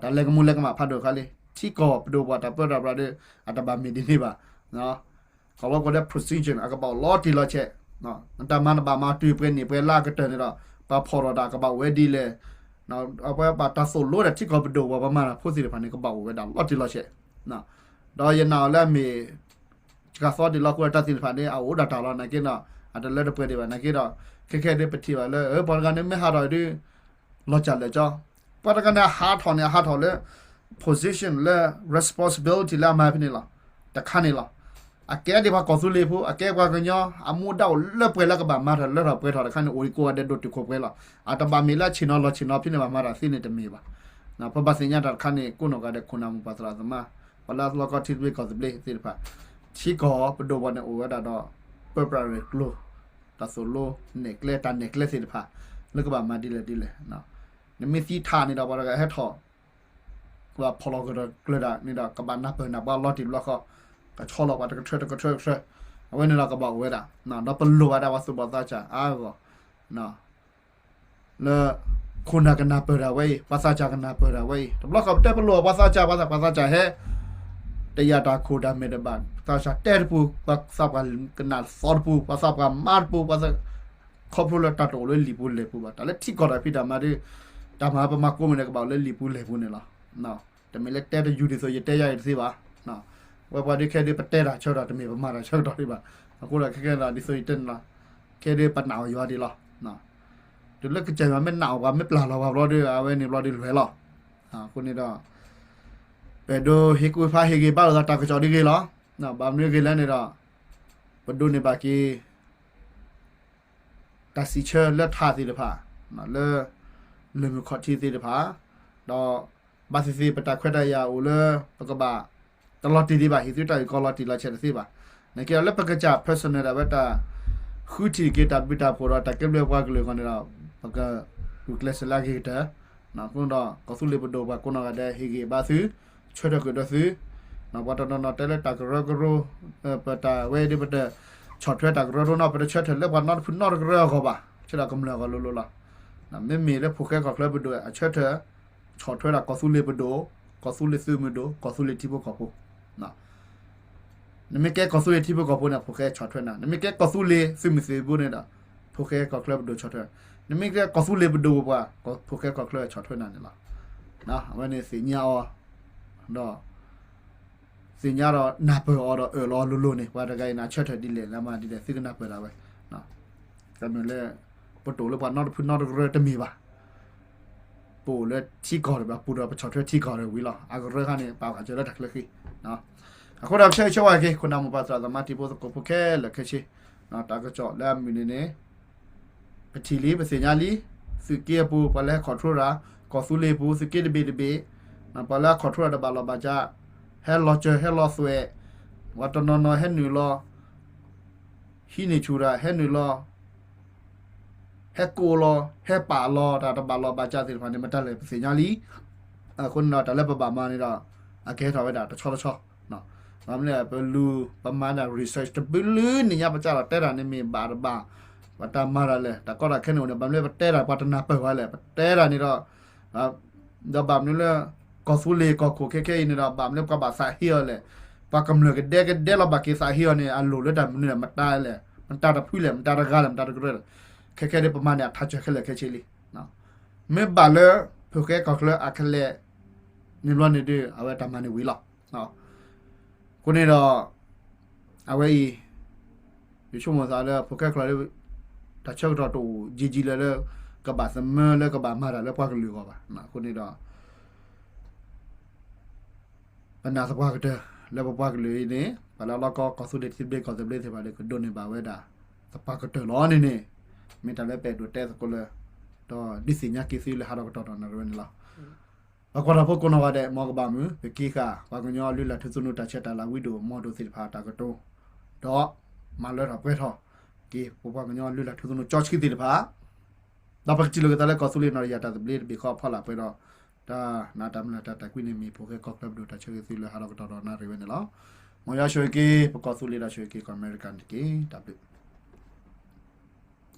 တၢ်လဲၤကမူလဲၤကမၣ်ဖးဒိၣ်တခါလံ, ထံကီၢ်ပဒိၣ်ပှၤတၢ်ပၢတၢ်ပြးဒီး အတဘၣ်မ့ၢ်ဒ်န့ၣ်ဘၣ် ခီဖျိလၢ procedure အကဘၣ်အိၣ်လီၤတံၢ်လီၤဆဲး, တၢ်မၤနဘၣ်မၤတုၤပှဲၤနံၣ်ပှဲၤလါကတၢၢ်န့ၣ်ဒီး ပှၤဖီၣ်ထီၣ်တၢ်ကဘၣ်အိၣ်ဝဲဒ်လဲၣ်, အဝဲပှၤတၢ်သိၣ်လိဒီးထံကီၢ်ပဒိၣ်ပှၤပမၤတၢ်ဖိသ့ၣ်တဖၣ်န့ၣ် ကဘၣ်အိၣ်ဝဲဒၣ်လီၤတံၢ်လီၤဆဲး, ဒီးယနာ်အီၤလၢအမ့ၢ် စှၤသီဒံးလီၤ အဃိဒီးတၢ်သ့ၣ်တဖၣ်န့ၣ် အအိၣ်ဒၣ်တၢ်လီၤ နာ်က့ဒီး အတလၢတပှဲၤဒံးဘၣ် နာ်က့ဒီး ခဲခဲဒုးပထံၣ်ဘၣ်လၢ ပှၤတဂၤန့ၣ်မ့ၢ်ဟးထီၣ်ဒုး လီၤစၢ်လၢာ်ကၠီ, ပှၤတဂၤန့ၣ်ဟးထီၣ်န့ၣ် အဟးထီၣ်လၢ position လၢ responsibility လၢအမၤဖဲန့ၣ်လီၤ, တခါန့ၣ်လီၤ. အကဲဒံးပှၤကီၢ်သူလ့ၤဖိ အကဲပှၤကညီ အမူဒါအိၣ်လၢပှဲၤလၢကဘၣ်မၤတၢ်လၢထီၣ်ပှဲၤထီၣ်တခါန့ၣ် အိၣ်ဒံးကိးဂၤဒဲးဒိၣ်တုာ်ခိၣ်ပှဲၤလီၤ. အတဘၣ်မ့ၢ်လၢဆ့ၣ်နီၤလီၤဆ့ၣ်နီၤဖဲန့ၣ် ဘၣ်မၤတၢ်သ့န့ၣ်တမ့ၢ်ဘၣ်. ပဘၣ်သ့ၣ်ညါတၢ်တခါန့ၣ် ကိးနီၢ်ဂၤဒဲးခိၣ်နၢ်မိၢ်ပၢ်သရၣ်သမါ ပှၤလၢအလီၢ်ကီၢ်ထံသဘျ့ကီၢ်သဘျ့သ့ၣ်တဖၣ် ထံကီၢ်ပဒိၣ်ပှၤန့ၣ်အိၣ်ဝဲဒၣ်ဒီး ပၢပြးရ့ၣ်ကျိၤ တၢ်သိၣ်လိနဲၣ်ကျဲ တၢ်နဲၣ်ကျဲသ့ၣ်တဖၣ် လၢကဘၣ်မၤဒ်လဲၣ်ဒ်လဲၣ်. နမ့ၢ်သံထးန့ၣ်ဒီး ပှၤတဂၤဟဲထီၣ် ကဘၣ်ဖီၣ်လီၤကဒီးကျၢၤဒၣ်န့ၣ်ဒီး ကဘၣ်နၢ်ပၢၢ်နၢ်ပှၤလီၤတံၢ်လီၤဆဲး ကဆီလီၤပှၤတကထၢတကထၢတကထၢ အဝဲန့ၣ်ဒီးကဘၣ်အိၣ်ဝဲဒၣ် ဒီးပလိၣ်ဘၣ်ဒၣ်ပှၤသူၣ်ဘီၣ်သးစၢ်အါဂီၢ် လၢ ခိၣ်နၢ်ကနၢ်ပၢၢ်တၢ်ဝဲအံၤ ပှၤသးစၢ်ကနၢ်ပၢၢ်တၢ်ဝဲအံၤ တဘျီဃီပတဲပလိၣ်ပှၤသးစၢ် ပှၤသးစၢ်ဟဲ တယာ်တၢ်ခိၣ်တၢ်မဲာ်တဘၣ် ပှၤသးစၢ်တဲတပူၤ ပှၤသးပှၢ်ကနၣ်သီတပူၤ ပှၤသးပှၢ်မါတပူၤ ပှၤသး ခီဖျိလၢတၢ်တအိၣ်လၢလံာ်ပူၤလဲၢ်ပူၤဘၣ် တၢ်လၢထံကီၢ်တၢ်ဖံးတၢ်မၤဒုး တၢ်မၤပမၤကိးမုၢ်န့ၣ် ကဘၣ်အိၣ်လၢလံာ်ပူၤလဲၢ်ပူၤန့ၣ်လီၤ. တမ့ၢ်လၢတဲတယူၤဒ်သိးယတဲယၤအံၤတသ့ဘၣ်. ဝဲပှၤဒုးခဲဒုးပတဲတၢ်ဆၢကတီၢ် တမ့ၢ်ပမၤတၢ်ဆၢကတီၢ်ဒံးဘၣ်. အဃိဒီးခဲခဲဒီးဒ်သိးယတဲန့ၣ်လီၤ. ခဲဒုးပနာ်အီၤယွၤဒံးလီၤ. တုၤလၢကစၢ်ယွၤမ့ၢ်နာ်အီၤပှၤမ့ၢ်ပျၢ်လီၤပှၤဘျီဒီး အဝဲန့ၣ်ဘျီဒုးလွဲၢ်လီၤ. အဃိန့ၣ်ဒီး ပအဲၣ်ဒိးဟ့ၣ်ကူၣ်ဖးဟ့ၣ်ဂံၢ်ဘါလိာ်သးတၢ်ကစီၣ်ဒ်ဂ့ၤလီၤ. ဘၣ်မနုၤဂ့ၤလဲၣ်န့ၣ်ဒီး ပဒိးန့ၢ်ဘၣ်က့ၤ တၢ်စံးဆၢလၢထးသ့ၣ်တဖၣ် လၢ လၢၢ်မုၢ်ခီၣ်ထံးသ့ၣ်တဖၣ် ဒီး ဘၣ်သ့ၣ်သ့ၣ်ပတၢ်ခွဲးတၢ်ယာ်အိၣ်လၢ ပကဘၣ် တလီၤတံၢ်ဒံးဘၣ် ဟံးသုတၢ်အုၣ်ကီၤလီၤတံၢ်လီၤဆဲးတသ့ဘၣ်. နာ်က့ဒီးလၢပကစၢ် personal ဒၣ်ဝဲတၢ် ဃုထံၣ်က့ၤတၢ်ဘျုးတၢ်ဖှိၣ်ဒီးတၢ်ကဲဘျုးပှၤကလုာ်အဂီၢ်န့ၣ်ဒီး ပက ဂုာ်ကျဲးစၢးလၢအဂ့ၤကတၢၢ် အဃိဒီး ကီၢ်သူလ့ၤပဒိၣ်ပှၤကိးနီၢ်ဂၤဒဲး ဟ့ၣ်ဂံၢ်ဘါသု ဆၢထၢၣ်ကဒီးသု ပှၤတနီၤနီၤတဲလၢတၢ်ကရၢကရိ ပတၢ်ဝဲဒၣ်ပတ ဆီၣ်ထွဲတၢ်ကရၢကရိနီၤ ပတဆၢထၢၣ်လၢပှၤနီတဖုနီတကရၢအဂီၢ်ဘၣ် ဆၢထၢၣ်ကမျၢၢ်အဂီၢ်လိၤလိၤလီၤ. မ့မ့ၢ်လၢဖိၣ်ဃဲကီၢ်ချၢပဒိၣ်အဆၢထၢၣ် ဆီၣ်ထွဲဒၣ်ကီၢ်သူလ့ၤပဒိၣ် ကီၢ်သူလ့ၤသုးမုၢ်ဒိၣ် ကီၢ်သူလ့ၤထံဖိကီၢ်ဖိ နမ့ၢ်ကဲကီၢ်သူလ့ၤထံဖိကီၢ်ဖိန့ၣ် ဖိၣ်ဃဲဆီၣ်ထွဲနၤ, နမ့ၢ်ကဲကီၢ်သူလ့ၤသုးမုၢ်သံၣ်ဘိန့ၣ်ဒီး ဖိၣ်ဃဲကီၢ်ချၢပဒိၣ်ဆီၣ်ထွဲ, နမ့ၢ်ကဲကီၢ်သူလ့ၤပဒိၣ်ပပှၢ် ဖိၣ်ဃဲကီၢ်ချၢဆီၣ်ထွဲနၤန့ၣ်လီၤ. အဝဲန့ၣ်သ့ၣ်ညါအီၤ ဒီး သ့ၣ်ညါဒီးနၢ်ပၢၢ်အီၤဒီးအၢၣ်လီၤအီၤလိၤလိၤန့ၣ် ပှၤတဂၤအံၤန့ၣ် အဆၢထၢၣ်ဒ်လဲၣ် လၢမၤဒ်လဲၣ် သုကနၢ်ပၢၢ်ဒၣ်ဝဲ ကမ့ၢ်လၢ ပတအိၣ်လၢပှၤနီတဖုနီတကရၢတမ့ၢ်ဘၣ်. ပအိၣ်လၢထံကီၢ်တဘၣ်ပူၤဒီး ပဆီၣ်ထွဲထံကီၢ်တဝံၤလီၤ. အကရၢခါန့ၣ် ပာ်ဃာ်စၢၤလၢတၢ်ချၢဃံ. အဃိဒီးဆၢဂ့ၤဆၢဝါက့ၤ ခိၣ်နၢ်မိၢ်ပၢ်သရၣ်သမါတံၤဖိသကိးဖိခဲလၢာ်ခဲဆ့, တၢ်ကစီၣ်လၢအမုၢ်နံၤန့ၣ် ပထံၣ်လံ ပသ့ၣ်ညါလံ, သုးက့အပူၤ ပှၤလၢဟဲ control တၢ်, ကီၢ်သူလ့ၤပူၤ သုးက့တဘ့ၣ်တဘ့ၣ်, ပှၤလၢဟဲ control တၢ်တဘၣ်လီၢ်ဘၣ်စး, ဟဲလီၤစၢၤ ဟဲလီၤသွဲၣ်, ပှၤတနီၤနီၤဟဲနုာ်လီၤ ဟံးန့ၢ်ဆူၣ်တၢ် ဟဲနုာ်လီၤ ဟဲကိးလီၤ ဟဲပာ်လီၤ တၢ်တဘၣ်လီၢ်ဘၣ်စးသ့ၣ်တဖၣ်န့ၣ် မတၤလဲၣ်ပသ့ၣ်ညါလံ. အဃိန့ၣ်ဒီး တၢ်လၢပဘၣ်မၤန့ၣ်ဒီး အကဟဲထီၣ်ဝဲဒၣ်တဆီတဆီ, ဘၣ်မနုၤလဲၣ် ပလူၤပမၤဒၣ် research တဘျုးနံၣ်ညါ ပစးထီၣ်တဲတၢ်န့ၣ်မ့ၢ်ဘၣ်တဘၣ်, ပတၢ်မၤတၢ်လဲၣ် တၢ်ကီတၢ်ခဲန့ၣ်အိၣ်န့ၣ် ဘၣ်မနုၤပတဲတၢ်ပှၤတနၢ်ပၢၢ်ဝဲလဲၣ် ပတဲတၢ်န့ၣ်ဒီး ဒီးဘၣ်မနုၤလၢ ကီၢ်သူလ့ၤကီၢ်ခိၣ်ခဲခဲအံၤန့ၣ်ဒီး ဘၣ်မနုၤပှၤဘၣ်သးဟ့အီၤလဲၣ်, ပှၤကမျၢၢ်ကဒဲကဒဲလီၤဘၣ်က့ၤသးဟ့အီၤန့ၣ် အလိၣ်လၢတၢ်မနုၤလဲၣ် မတၤလဲၣ် မတၤတဖုလဲၣ် မတၤတဂၤလဲၣ် မတၤတကရၢလဲၣ်. ခဲခဲဒ်ပမၤန့ၣ် အထးစၢၤခဲလၢာ်ခဲဆ့လံ. မ့ၢ်ဘၣ်လၢ ဖိၣ်ဃဲကီၢ်ချၢအကလဲၤ န့ၣ်ဘျီန့ၣ်ဒီး အဝဲတၢ်မၤန့ၣ်ဝံၤလီၤ. အဃိန့ၣ်ဒီး အဝဲအံၤ ယဆိကမိၣ်သးလၢဖိၣ်ဃဲကီၢ်ချၢ တၢ်ဆၢကတီၢ်တအိၣ်ယံာ်ယံာ်လၢၤလၢ ကဘၣ်သမၢလၢကဘၣ်မၤတၢ်လၢပှၤကလုာ်အဂီၢ်ဘၣ်. အဃိန့ၣ်ဒီး ပနာ်သပှၢ်ကတၢၢ် လၢပပှၤကလုာ်အံၤန့ၣ် ပှၤလၢအလီၢ်ကီကီၢ်သူလ့ၤထံသဘျ့ကီၢ်သဘျ့သ့ၣ်တဖၣ်ဒီး ကဒိးန့ၢ်ဘၣ်ဝဲဒၣ် သပှၢ်ကတၢၢ်လီၤန့ၣ်န့ၣ် မ့ၢ်တၢ်လၢပအဲၣ်ဒိးတဲသကိးလၢ ဒီးဒုးသ့ၣ်ညါက့ၤသုလၢဟးထီၣ်ကတီၢ်ဒီးနၣ်ရံၣ်ဝဲန့ၣ်လီၤ. ပှၤကွၢ်တၢ်ဖိကိးနီၢ်ဂၤဒဲး မ်ကဘၣ်မုာ် ပက့ဃာ် ပှၤကညီလုၢ်လၢ်ထူသနူတၢ်ဆဲးတၢ်လၤဝံဒိၣ် မ်ဒိၣ်သ့ၣ်တဖၣ်တၢ်ကတိၤ ဒီးမၤလၢထီၣ်ပှဲၤထီၣ်က့ၤ ပပှၤကညီလုၢ်လၢ်ထူသနူကၠီဆှံသ့ၣ်တဖၣ် ဒီးပကစံးလီၤက့ၤသးလၢကီၢ်သူလ့ၤနီၣ်တယၢ်တၢ်သဘျ့တဘ့ၣ်ဃီအဖီလာ်ပှဲၤဒီး တၢ်နးတၢ်မုၢ်လၢ်တၢ်သးကွံန့ၣ်မ့ၢ်ဖိၣ်ဃဲကီၢ်ချၢပဒိၣ်တၢ်ဆၢဂ့ၤသုလၢဟးထီၣ်ကတီၢ်ဒီးနၣ်ရံၣ်ဝဲန့ၣ်လီၤ. မ်ယွၤဆိၣ်ဂ့ၤက့ၤ ပကီၢ်သူလ့ၤဒီးဆိၣ်ဂ့ၤက့ၤကီၢ်အမဲရကၤန့ၣ်တက့ၢ်. တၢ်ဘျုး